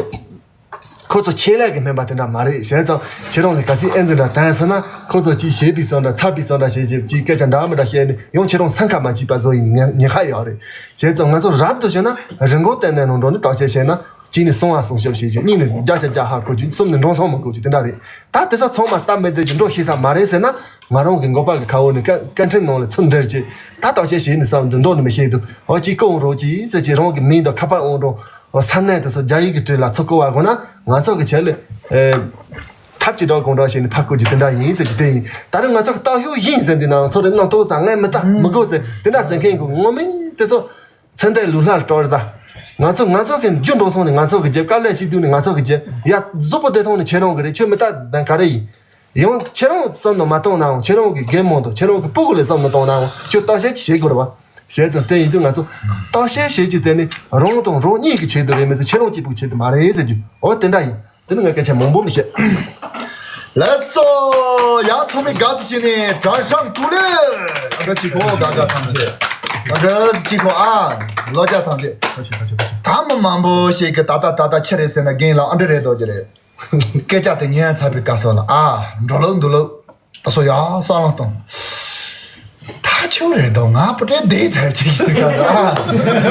ཁོ་ཚོ་ཆེད་ལས་ཀྱི་སྨན་པ་དེ་འདྲ་མ་རེད། བྱས་ཙང་ཁྱེད་རང་ལ་ག་ཚིག་ཨེ་ཙི་འདྲ་བསྟན་ཟེར་ན་ཁོ་ཚོ་ཅིག་ཞེད་པའི་ཙང་འདྲ་ཚ་པའི་ཙང་འདྲ་བྱས་བྱས་ཅིག་སྐད་ཆ་འདྲ་མི་འདྲ་བཤད་ནས་ཡང་ཁྱེད་རང་སེམས་ཁ་མ་སྐྱིད་པ་བཟོ་ཡིན་ཉེན་ཉེན་ཁ་ཡོད་རེད། བྱས་ཙང་ང་ཚོ་རབ་ཏུ་བྱས་ན་རིན་གོང་ལྟེ་གནས་ནང་འགྲོ་ནས་བརྟག་དཔྱད་བྱས་ན་གཅིག་ནས་སྲུང་བ་སྲུང་སྐྱོབ་བྱེད་རྒྱུ། གཉིས་ནས་བརྒྱ་ཆ་བརྒྱ་ཧ་གོ་རྒྱུ། གསུམ་ནས་འགྲོ་སོང་མི་དགོས་རྒྱུ་དེ་འདྲ་རེད། ད་དེ་ཚོ་ཚང་མ་སྟབས་མི་བདེ་རྒྱུ་འགྲོ་ཤེས་ས་མ་རེད་ཟེར་ན་ང་རང་གི་མགོ་པ་གི་ཁ་འོག་ནས་བཀའ་བཀའ་ཁྲིམས་ནང་ལ་ཚུར་འབྲེལ་བྱས་ད་བརྟག་དཔྱད་བྱས་ནས་བསམ་དུས་འགྲོ་ནི་མི་ཤེས་འདུག་འོ་ཅིག་བཀའ་འོང་རོགས་གྱིས་ཟེར་གྱི་རང་གི་མིང་དང་ཁ་པར་འོང་རོགས། ས་གནས་དེ་ཚོ་རྒྱ་ཡིག་གི་བྲིས་ལ་ཚུར་བཀོད་པ་དགོས་ན་ང་ཚོ་གི་ཆེད་ལ་ཨེ་ཐབས་ཅི་འདྲ་གང་འདྲ་བྱས་ནས་ཕར་བཀོད་རྒྱུ་དེ་འདྲ་ཡིན་ཟེར་རྒྱུ་དེ་ཡིན། ད་རེས་ང་ཚོ་གི་སྟག་ཤུགས་ཡིན་ཟེར་དུས་ན་ང་ཚོ་རེ་གནང་ཐུབ་ས་ངས་མི་ལྟ་མི་དགོས་ཟེར་དེ་འདྲ་ཟེར་མཁན་གི་ངོ་མ་དེ་ཚོ་ཚེ་འདས་ལུས་ལྷ་ལ་སྤྲོ་རེད་ད། ང་ཚོ་ང་ཚོ་གི་རྒྱུ་འགྲོ་སོང་ནས་ང་ཚོ་གི་རྒྱབ་དཀའ་ལས་ཤིག་བསྡུས་ནས་ང་ཚོ་གི་རྒྱབ་ཡ་གཟུགས་པོ་བདེ་ཐང་ནས་ཁྱེད་རང་གི་རེད། ཁྱོད་མི་ལྟ་ད་ག་རེ་ཡིན། ཡང་ཁྱེད་རང་བསམ་བློ་མ་གཏོང་ནའང་ཁྱེད་རང་གི་རྒན་མང་དང་ཁྱེད་རང་གི་སྤུ་གུ་ལ་བསམ་བློ་གཏོང་ནའང་ཁྱོད་བརྟག་དཔྱད་ཅིག་བྱེད་དགོས་རེད་བ། བྱས་ཙང་དེ་ཡིན་དུས་ང་ཚོ་བརྟག་དཔྱད་བྱེད་རྒྱུ་དེ་ནི་རང་དང་རང་གཉིས་ཀྱི་ཆེད་དུ་རེད་མི་ཚེ་ཁྱེད་རང་གཅིག་པུའི་ཆེད་དུ་མ་རེད་ཟེར་རྒྱུ་འོ་དེ་འདྲ་ཡིན། དེ་ནི་ངས་སྐད་ཆ་མང་པོ་མི་བཤད། ལགས་སོ། ཡང་ཚང་མས་དགའ་བསུ་བྱས་ནས་དྲང་བཞག་ཐུགས་ལེ། དགའ་བསུ་གཅིག་གོ་དགའ་དགའ་ཐམས་ཅད། དགའ་བསུ་གཅིག་གོ་ཨ། ལོ་བརྒྱ་ཐམས་ཅད། ད་མི་མང་པོ་ཞིག་གིས་ད་ལྟ་ད་ལྟ་ཆི་རེད་ཟེར་ན་རྒན་ལགས་ཨ་འདྲ་རེད་འདོད་ཀྱི་རེད། སྐད་ཆ་དེ་ཉན་ཚར་བའི་སྐབས་སུ་ལ་ཨ་འགྲོ་ལུགས་འདུག་ལུགས་ད་སོ་ཡ་བསམ་བློ་གཏོང་། ད་ཆེའུ་རེད་དོ་ང་པུ་ཏྲའི་བསྡད་ཚར་ཅིག་ཟེར་ག་ཟ་ཨ་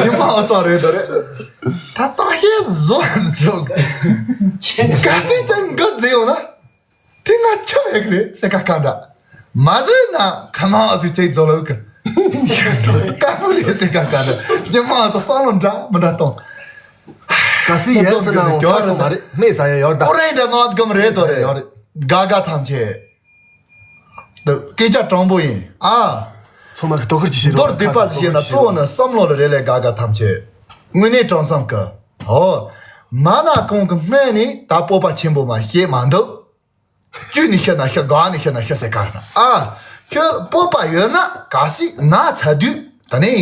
ཉི་མ་ཨོ་ཙོ་རེད་དོ་རེད། ད་ལྟ་ཤེས་བཟོ་བཟོ་ག་སེ་ཙན་འགོ་ཟེར་ཡོང་ན་དེ་ང་ཆོ་ཡག་རེད་ཟེར་ག་ག་འདྲ། མ་བཟོས་ན་ཁ་ནང་ཨ་སུ་ཅིག་རྫོ་ལོ་གི་དཀར་པོ་རེད་ཟེར་ག་ག་རེད། ཉི་མ་ཚོ་བསམ་བློ་འདྲ་མི་འདྲ་གཏོང་། ག་སི་ཡས་སུ་ན་ཚོགས་སུ་མ་རེད་སྨྲས་ས་ཡ་ཡོར་ད། ཨོ་རེད་འདྲ་ནོ་ཨ་གམ་རེད་དོ་རེད། ཡོར་རེད། དགའ་དགའ་ཐམས་ཅད། སྐད་ཆ་དྲང་པོ་ཡིན་ཨ། ཚང་མ་གི་དོ་ཁུར་གྱི་བྱེད་རོགས། མདོར་བསྡུས་པ་ཞིག་བཤད་ན་གཙོ་བོ་ནི་བསམ་བློ་ལ་རེ་ལས་དགའ་དགའ་ཐམས་ཅད། དངོས་གནས་དྲང་བསམ་གི་ཨོ། མ་ན་གོང་གི་སྨན་ནི་ད་སྤོབས་པ་ཆེན་པོ་མ་བཤད་མ་འདུག་བཅུ་ནས་བཤད་ན་བཤད། དགའ་ནས་བཤད་ན་བཤད་ཟེར་ག་ན་ཨ། ཁྱོད་སྤོབས་པ་ཡོད་ན་ག་སྲིད་ང་ཚ་དུས་ད་ནི་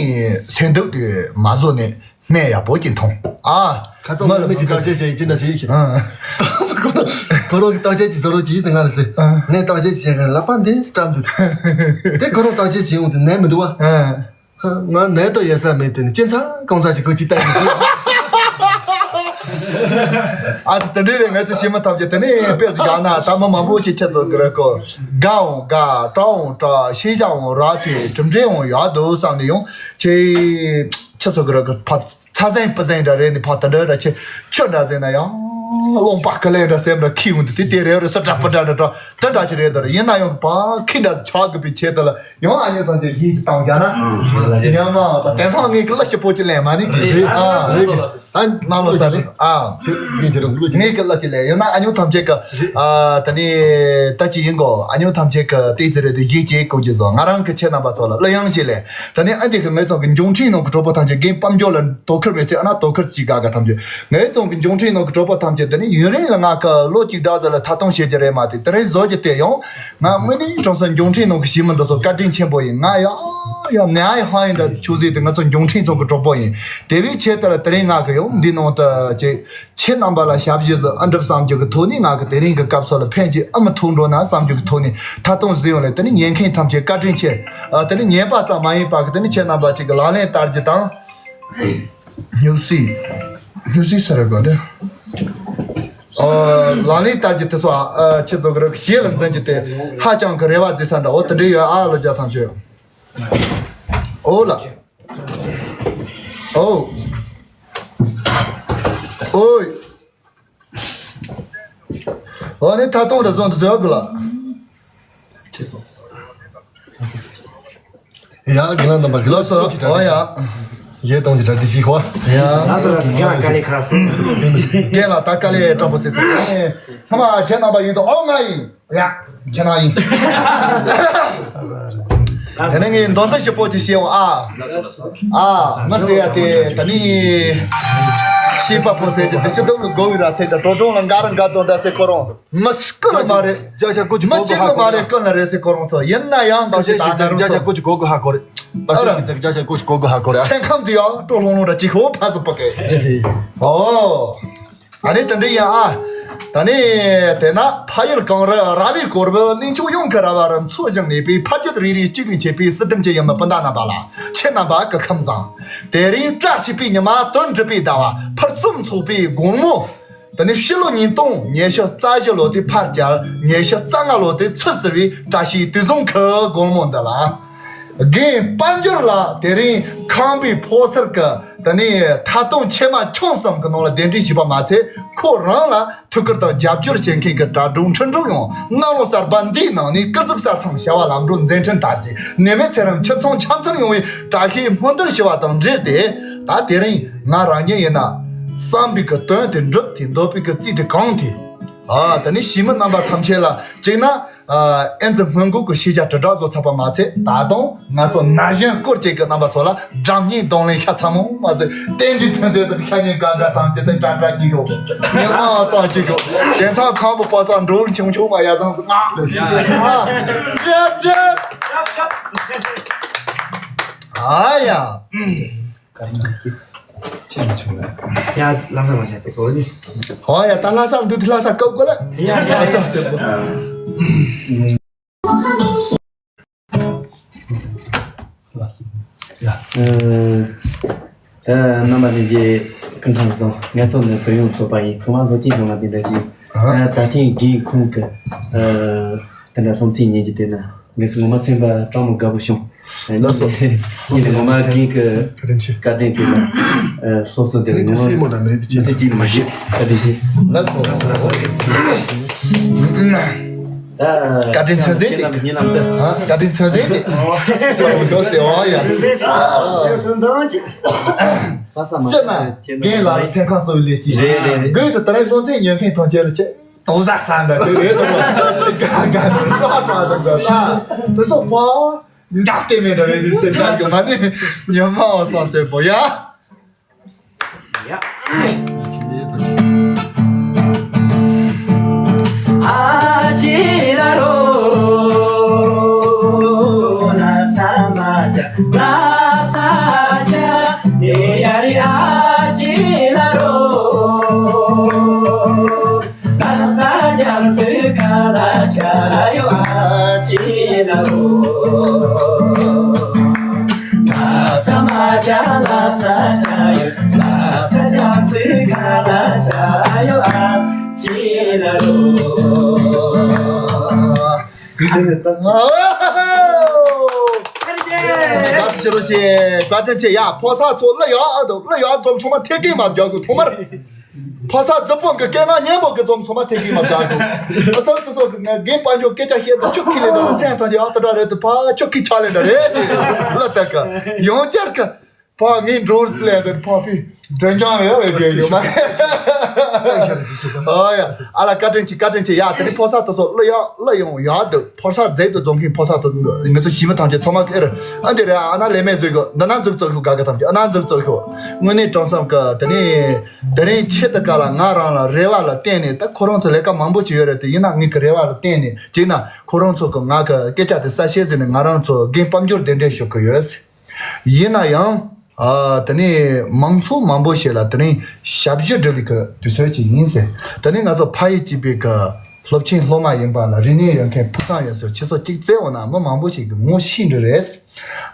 སེམས་སྡུག་དུས་མ་བཟོ་ནས་སྨན་ཡག་པོ་ཅིག་འཐུང་ཨ། ཁ་ཚང་མ་མི་གཅིག་བརྟག་དཔྱད་བྱས་ཡིན་ཅི་འདྲ་བྱས་ཡིན་ཞིག་ཨ། ཁོ་རང་གི་བརྟག་དཔྱད་ཅིག་བཟོ་རོགས་ཅིག་ཡིན་ཟེར་ང་ལ་ཟེར། ཨ། ངས་བརྟག་དཔྱད་ཅིག་བྱས་ཁ་ལག་པ་འདི་སྐྲབ་འདུག་དེ་ཁོ་རང་བརྟག་དཔྱད་བྱས་ཡོང་དུས་ནད་མི་འདུག་བ། ཨ། ང་ནད་དུ་ཡོད་ས་མེད་དེ་ནི་སྐྱིན་ཚང་གང་ཚ་ཞིག་ཁོ་ཅི་ལྟ་ཡིན་ཟེར། ཨ་ཙི་དེ་འདྲའི་རེད། ང་ཚོ་ཤེས་མ་ཐག་ཅིག་དེ་ནས་དཔེ་སུ་བཞག་ན་ད་མི་མང་པོ་ཞིག་ཁྱེད་ཚོ་གི་རེད་གོ། དགའ་འོང་དགའ། སྐྲག་འོང་སྐྲག་ཤེས་བྱ་འོང་རག་དེ་གྲུབ་འབྲས་འོང་ཡག་འདུག་བསམ་ནས་ཡོང་ཁྱེད་ཁྱེད་ཚོ་གི་རེད་གོ། ཕ་ཚ་ཟན་སྤུ་ཟན་འདྲ་རེད་ནི་ཕ་དེ་འདྲ་འདྲ་ཁྱེད་ཁྱོད་འདྲ་ཟེར་ན་ཡང་རླུང་པ་ཀི་ལེ་འདྲ་སེམས་འདྲ་ཁྱི་འོང་དུས་དེ་དེ་རེད་རེད་སུ་འདྲ་སྤུ་འདྲ་འདྲ་འདྲ་དེ་འདྲ་ཅིག་རེད་དོ་རེད། ཡིན་ན་ཡང་གི་ཕ་ཁི་འདྲ་ཆགས་དགོས་པའི་ཆེད་དུ་ལ། ཡང་ཨ་ཉོ་ཚང་ཆེ་ཡིད་ཀྱི་བཏང་བཞག་ན། ཉམས་མ་ད་དེང་སང་ངས་ཀྱི་གླུ་ཞིབ་པོ་ཅི་ལེན་མ་ནི་གི་རེད། ཨ་རེད་གི། ཨ་ནང་ལོ་ས་རེད་ཨ། ངས་ཀྱི་གླུ་ཅི་ལེན་ཡང་ན་ཨ་ཉོ་ཐམས་ཅད་ཀྱི་ཨ་ད་ནི་ད་ཅི་ཡིན་གོ། ཨ་ཉོ་ཐམས་ཅད་ཀྱི་ཏི་ཙི་རེད་དེ་ཡིད་ཀྱི་ཀུན་གྱི་བཟོ་ང་རང་གི་ཆེ་རྣམ་པ་ཚོ་ལ་གླུ་དབྱངས་ཞིག་ལེན། ད་ནི་ཨ་འདི་གི་ངའི་ཚོ་གི་འབྱུང་འཕྲིན་ནང་གི་གྲོགས་པོ་ཐམས་ཅད་རྒན་དཔལ་འབྱོར་ལ་དོ་ཁུར་མེད་ཚེ་ཨ་ན་དོ་ཁུར་ཅིག་དགའ་དགའ་ཐམས་ཅད་ངའི་ཚོ་གི་འབྱུང་འཕྲིན་ནང་གི་གྲོགས་པོ་ཐམས་ཅད་ད་ནི་ཡུན་རིང་ལ་ང་གི་ལོ་གཅིག་འདྲ་ཟེར་ལ་ཐ་དུང་བྱེད་ཀྱི་རེད་མ་དེ་དེ་རིང་བཟོ་རྒྱུ་དེ་ཡང་། ང་དངོས་གནས་དྲང་གནས་འབྱུང་འཕྲིན་ནང་གི་ཞི་མི་འདི་ཚོ་བཀའ་དྲིན་ཆེན་པོ་ཡིན། ང་ཡ་ཡ་ནེ་ཨའི་ཧང་ཡིན་འདྲ་ཆུ་ཟིག་དེ་ང་ཚོ་འབྱུང་འཕྲིན་ཚོ་གི་གྲོགས་པོ་ཡིན། དེ་བས་ཆེད་དུ་ལ་དེ་རིང་ང་གི་ཡང་འདི་ནང་དུ་ཅིག་ཁྱེད་རྣམ་པ་ལ་ཞབས་ཞུ་ཟིག་ཨ་འགྲུབ་བསམ་རྒྱུ་གི་ཐོག་ནས་ང་གི་དེ་རིང་གི་སྐབས་སུ་ལ་ཕན་གྱི་ཨ་མི་ཐུག་འགྲོ་ན་བསམ་རྒྱུ་གི་ཐོག་ནས་ཐ་དུང་ཟིག་ཡོང་ལས་དེ་ནི་ཉན་མཁན་ཐམས་ཅད་བཀའ་དྲིན་ཆེ། ཨ་དེ་ནི་ཉན་པ་ཙམ་མ་ཡིན་པ་གི་དེ་ནི་ཁྱེད་རྣམ་པ་ཅིག་གི་ལག་ལེན་བསྟར་རྒྱུ་དང་། སྨྱུག་སྲིད། སྨྱུག་སྲིད་ཟེར་ར་དགོས་འདྲ། ཨ་ལག་ལེན་བསྟར་རྒྱུ་དེ་ཚོ་ཨ་ཁྱེད་ཚོ་གི་རིགས་གཞན་ལ་འཛིན་རྒྱུ་དེ་ཧ་ཅང་གི་རེ་བ་འཛིན་ས་འདྲ་འོ་དེ་འདྲ་ཡོད་ཨ་ལོ་རྒྱ་ཐམས་ཅད། ཨོ་ལ། ཨོ། ཨོའི། ཨོ་ནི་ཐ་དུང་ར་བཟོ་འདི་བཟོ་དགོས་ལ། ཡ་གི་ལ་འདམ་པ་གི་ལ་སོ་ཨོ་ཡ། ཡེ་གཏོང་གི་གྲ་སྒྲིག་ཞིག་ཧོ། ཡ། ང་ཚོ་ལ་སུ་རྒན་ལ་དཀའ་ལས་ཁག་སོང་། རྒན་ལ་ད་དཀའ་ལས་དྲག་པོ་སེ་སོང་། ཚང་མ་ཁྱེད་རྣམ་པ་ཡིན་དུ་ཨོ་ང་ཡིན། ཡ། ཁྱེད་རང་ཡིན། དེ་ནས་ངས་མདོ་འཛིན་ཞིབ་པོ་ཅིག་བཤད་འོང་ཨ། ཨ་མི་ཟེར་ཡ་དེ་ད་ནི། ཤེས་པ་པོ་ཟེར་གྱི་དེ་ཕྱི་དོན་ལ་མགོ་བའི་ར་ཚད་དང་དོ་དོན་ལ་འགའ་ར་འགའ་དོན་འདྲ་ཟེར་ཁོ་རང་མི་སྐུ་ལ་མ་རེད། བརྒྱ་ཆ་དགུ་བཅུ་མི་གཅིག་ལ་མ་རེད་ཀུན་ལ་རེད་ཟེར་ཁོ་རང་ཚོ་ཡིན་ན་ཡང་འདུག་ཟེར་ད་ད་རུང་བརྒྱ་ཆ་དགུ་བཅུ་གོ་དགུ་ཧ་གོ་རེད། བརྒྱ་ཆ་དགུ་བཅུ་གོ་དགུ་ཧ་གོ་རེད། སེམས་ཁམས་དེ་ཡང་སྤྲོ་ལྷུང་ལྷུང་འདྲ་ཅིག་ཧོ་ཕ་སུ་པ་གེ་ཨོ། ད་ནི་དེ་འདྲ་ཡིན་ཨ། ད་ནི་དེ་ན་ཕ་ཡུལ་གངས་རི་ར་བའི་གོར་བུ་གནས་མཆོག་ཡུམ་གྱི་ར་བ་རུ་འཚོ་ཞིང་གནས་པའི་ཕ་རྒྱུད་རེ་རེ་གཅིག་ནས་མཆེད་པའི་སྲིད་དམ་གྱི་ཡུམ་སྤུན་ཟླ་རྣམ་པ་ལ་ཁྱེད་རྣམ་པ་སྐུ་ཁམས་བཟང་། དེ་རིང་བཀྲ་ཤིས་པའི་ཉི་མ་དོན་འགྲུབ་པའི་ཟླ་བ་ཕུན་སུམ་ཚོགས་པའི་དགོང་མོ། དེ་ནི་ཕྱི་ལོ་ཉིས་སྟོང་ཉི་ཤུ་རྩ་བཞི་ལོ་དེ་ཕར་བསྐྱལ་ཉི་ཤུ་རྩ་ལྔ་ལོ་དེ་ཚུད་ཟིན་པའི་བཀྲ་ཤིས་དུས་བཟང་གི་དགོང་མོ་འདི་ལ། རྒན་དཔལ་འབྱོར་ལགས་དེ་རིང་ཁང་པའི་ཕོ་གསར་གྱི་དེ་ནས་ཐ་དོང་ཆེ་མ་ཆུང་གསུམ་གྱི་ནང་ལ་གདན་འདྲེན་བྱས་པ་མ་ཚད་ཁོ་རང་ལ་ཐུགས་ཁུར་དང་རྒྱབ་སྐྱོར་བྱེད་མཁན་གྱི་དྲ་གྲོགས་འཕྲིན་གྲོགས་ཡང་གནམ་ལོ་གསར་པ་འདིའི་ནང་ནས་སྐུ་གཟུགས་གསར་ཐང་བྱ་བ་ལམ་འགྲོ་མཛད་འཕྲིན་དར་རྒྱས་ནད་མེད་ཚེ་རིང་ཁྱུ་ཚང་འཆམ་མཐུན་ཡོང་བའི་བཀྲ་ཤིས་སྨོན་འདུན་ཞུ་བ་དང་འབྲེལ་ཏེ་ད་དེ་རིང་ང་རང་ཉིད་ཡིན་ན་ བསམ་པའི་གི་དོན་དེ་འགྲུབ་སྟེ། འདོད་པའི་གི་རྩིས་དེ་གང་སྟེ། ཨ་ད་ནི་ཞི་མི་རྣམ་པ་ཐམས་ཅད་ལ་གཅིག་ན། ཨ་ཨེ་ཙི་སྔོན་འགོག་གི་ཤེས་བྱ་དྲིལ་བསྒྲགས་བཟོ་ཚར་བ་མ་ཚད། ད་དུང་ང་ཚོ་ན་གཞོན་སྐོར་ཅིག་གི་རྣམ་པ་ཚོ་ལ་སྒྲ་སྙན་རྡུང་ལེན་ཤ་ཚ་མོ་མ་ཟད། རྟེན་འབྲེལ་མཚོན་བྱེད་ཟེར་ཤ་ཉེ་དགའ་དགའ་དང་ཅི་ཚེ་དྲག་དྲག་ཅིག་ཡོད། ཉི་མ་ཙམ་ཅིག་ཡོད། དེང་སང་ཁམས་པའི་པ་སངས་འགྲོ་ཆུང་ཆུང་མ་ཡ་ཚང་སུ་ང་། ཨ་ཡ། ཡ་ལྷ་ས་མ་ཆ་ཚེ་གོ་ནི། ཧོ་ཡ་ད་ལྷ་ས་འདུག་དེ་ལྷ་ས་ཀའུ་གོ་ལ། ཡ་ཡ་ལྷ་ས་ཚེ་གོ། ཡ། ད་རྣམ་པ་ལྷན་རྒྱས་སྐུ་ཁམས་བཟང་། ང་ཚོ་ནི་བོད་ཡོངས་ཚོགས་པ་ཡིན། ཚང་མ་ལྷོད་ཀྱིན་ཡོང་བ་འདི་འདྲ་ཞིག་ད་ཐེངས་རྒན་ཁོང་གི་དེ་འདྲ་སློབ་ཚན་ཉན་གྱི་དེ་ན། ངས་ངོ་མ་སེམས་པ་སྤྲང་མོ་དགའ་པོ་བྱུང་། ལགས་སོ། ངས་ངོ་མ་རྒན་གྱི་བཀའ་དྲིན་ཆེ། བཀའ་དྲིན་དེ་ལ་སློབ་གསོ་དེ་ངོ་མ་མི་ཚེ་གཅིག་ལ་མ་ཤེས། བཀའ་དྲིན་ཆེ། ལགས་སོ། ལགས་སོ། བཀའ་དྲིན་མཚོན་བྱེད་ཅིག་ཉིན་ནམ་དུ། ཨ་བཀའ་དྲིན་མཚོན་བྱེད་ཅིག་ལགས་སོ་ཟེར་བ་ཡ། ལགས་སོ། ཤེས་ན་རྒན་ལགས་ལ་སེམས་ཁམས་གསོ་བའི་ལས་ཅིག་རེད་རེད་རེད། དགོས་སུ་ད་རེས་སློབ་ཚན་ཉན་མཁན་ཐམས་ཅད་ལ་ཆེ། དོ་ཟ་ས་འདྲ་དེ་རེད་དོ། དགའ་དགའ་ཀྲག་ཀྲག་དང་འདྲ་ས་དེ་སོགས་པོ་འདྲ་སྟེ་མེད་འདྲ་རེད་ཟེར་ས་གི་མ་ནི་ཉི་མ་འོ་ཚང་ཟེར་པོ་ཡ། ཡ། ཨ་ཅི་ལ་རོ་ན་ས་མ་ཅ་ན་ས་ཅ་ནེ་ཡ་རི་ཨ་ཅི་ལ་རོ། ལྷ་ས་རྒྱ་མཚོའི་ཁ་ལ་ཆ་ཡོད་ཨ་ཅེ་ལ་ལོ། ལྷ་ས་མ་ཆ་ལྷ་ས་ཆ་ཡོད། ལྷ་ས་རྒྱ་མཚོའི་ཁ་ལ་ཆ་ཡོད་ཨ་ཅེ་ལ་ལོ། བཀའ་དྲིན་ཆེ། ཡ་ཕོ་གསར་ཚོ་གླུ་ཡག་ཨ་དང་གླུ་ཡག་འཛོམས་ཚང་མ་ཐད་ཀའི་མ་རྒྱག་དགོས་ཐོག་མར། ཕོ་གསར་རྫི་སྤུན་གྱི་སྐད་ངག་སྙན་པོ་གི་འཛོམས་ཚང་མ་ཐད་ཀའི་མ་རྒྱག་དགོས། ཨ་སོག་དེ་སོག་གི་ང་རྒན་དཔལ་འབྱོར་སྐད་ཆ་བཤད་དུ་ཆུ་ཁྱི་ལས་འདྲ་ལ་སེམས་ཐག་ཆོད་ཨ་ད་འདྲ་རེད་དུ་ཕ་ཆུ་ཁྱི་ཆགས་ལས་འདྲ་རེད་དེ་ལ་ད་ག་ཡང་བསྐྱར་གི་ཕ་ངའི་འགྲོ་ལས་དུ་ཕ་ཕི་མགྲོན་རྐྱང་ཡོད་བས་རྒན་ཡོད་མ་རེད། ཨ་ཡ་ཨ་ལ་བཀའ་དྲིན་ཆེ་བཀའ་དྲིན་ཆེ། ཡ་དེ་ནི་ཕོ་གསར་དེ་སོག་གླུ་ཡག་གླུ་ཡང་ཡག་འདུག་ཕོ་གསར་རྫས་དུ་རྫོང་གིན་ཕོ་གསར་དུ་ང་ཚོ་ཞི་མི་ཐམས་ཅད་ཚང་མ་ཀེར་ཨ་འདི་རེད། ཨ་ན་ལས་མེད་བཟོས་གོ་འདི་ན་འཛུགས་བཙོག་ཤོག་ག་ག་ཐམས་ཅད་ཨ་ན་འཛུགས་བཙོག་ཤོག་དངོས་གནས་དྲང་བསམ་གི་དེ་ནི་དེ་རིང་ཆེད་དུ་ག་ལ་ང་རང་ལ་རེ་བ་ལ་བརྟེན་ནས་ད་ཁོ་རང་ཚོ་ལས་ཀ་མང་པོ་ཅིག་ཡོད་རེད་དེ་ཡིན་ན་ངས་གི་རེ་བ་ལ་བརྟེན་ནས་ཅིག་ན་ཁོ་རང་ཚོ་གི་ང་གི་སྐད་ཆ་དེ་གསལ་བཤད་ཟིན་ནས་ང་རང་ཚོ་རྒན་དཔལ་འབྱོར་གདན་འདྲེན་ཞུ་གི་ཡོད། ཡིན་ན་ཡང་། ཨ་དེ་ནས་མང་ཚོགས་མང་པོ་ཞིག་ལ་དེ་རིང་ཞབས་ཞུ་སྒྲུབ་པའི་གི་དུས་ཚོད་ཅིག་ཡིན་ཟེར། དེ་ནས་ང་ཚོ་ཕ་ཡུལ་གཅིག་པའི་གི་སློབ་ཆེན་སློབ་མ་ཡིན་པ་ལ་རིག་གནས་ཡོད་མཁན་ཕུགས་བསམ་ཡོད་ཟེར་ཁྱེད་ཚོ་གཅིག་བཙལ་འོང་ན་མི་མང་པོ་ཞིག་གི་ངོ་ཤེས་འདྲ་རེད།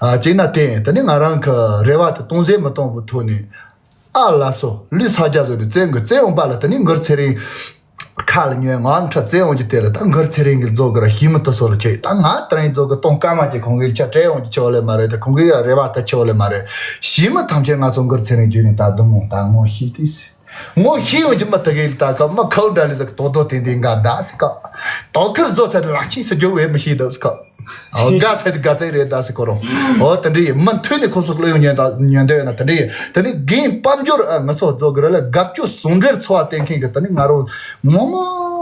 ཨ་གཅིག་ན་དེ་དེ་ནས་ང་རང་གི་རེ་བ་དེ་སྟོང་ཟད་མི་གཏོང་བའི་ཐོག་ནས། ཨ་ལ་སོ་ལུས་ས་རྒྱ་བཟོ་ནས་བཙལ་དགོས་བཙལ་འོང་པ་ལ་དེ་ནས་མགུར་ཚེ་རིང་། ཁ་ལ་ཉོན་ངག་ཁྲ་བཙལ་འོང་གི་དེ་ལ་ད་མགུར་ཚེ་རིང་གི་རྫོགས་གི་ར་ཞི་མི་དུ་སོ་ལ་ཆེ་ད་ང་དེ་རིང་རྫོགས་གི་གཏོང་ཀ་མ་ཅེ་ཁོང་གི་ཆ་བྲལ་འོང་གི་ཆེ་བ་ལས་མ་རེད། ད་ཁོང་གི་རེ་བ་ད་ཆེ་བ་ལས་མ་རེད། ཞི་མི་ཐམས་ཅད་ང་ཚོ་མགུར་ཚེ་རིང་བརྒྱུད་ནས་ད་དུང་མོ་ད་ངོ་ཤེས་ཏེ་སི་ངོ་ཤེས་འོང་གི་མི་དག་གི་ད་ཀ་མི་ཁའུ་འདྲ་ལི་ཟ་གི་དོ་དོ་དེ་འདི་འགའ་ད་སི་ཀ་དོ་ཁིར་བཟོ་ཚད་ལ་ཁྱིས་སི་རྒྱུ་བས་མི་ཤེས་ད་སི་ཀ་ཨོ་དགའ་ཚད་དགའ་ཚད་རེད་ད་སི་ཁོ་རང་ཨོ་དེ་འདྲ་ཡིན་མི་མཐུན་ནས་ཁོ་ཚོ་གླུ་ཡོང་ཉན་ད་ཉན་འདོད་ཡོད་ན་དེ་འདྲ་ཡིན། དེ་ནི་རྒན་དཔལ་འབྱོར་ཨ་ང་ཚོ་རྫོགས་གི་ར་ལ་དགའ་སྐྱོ་ཟུང་འབྲེལ་འཚོ་བ་བསྟེན་མཁན་གི་དེ་ནི་ང་རང་ངོ་མ་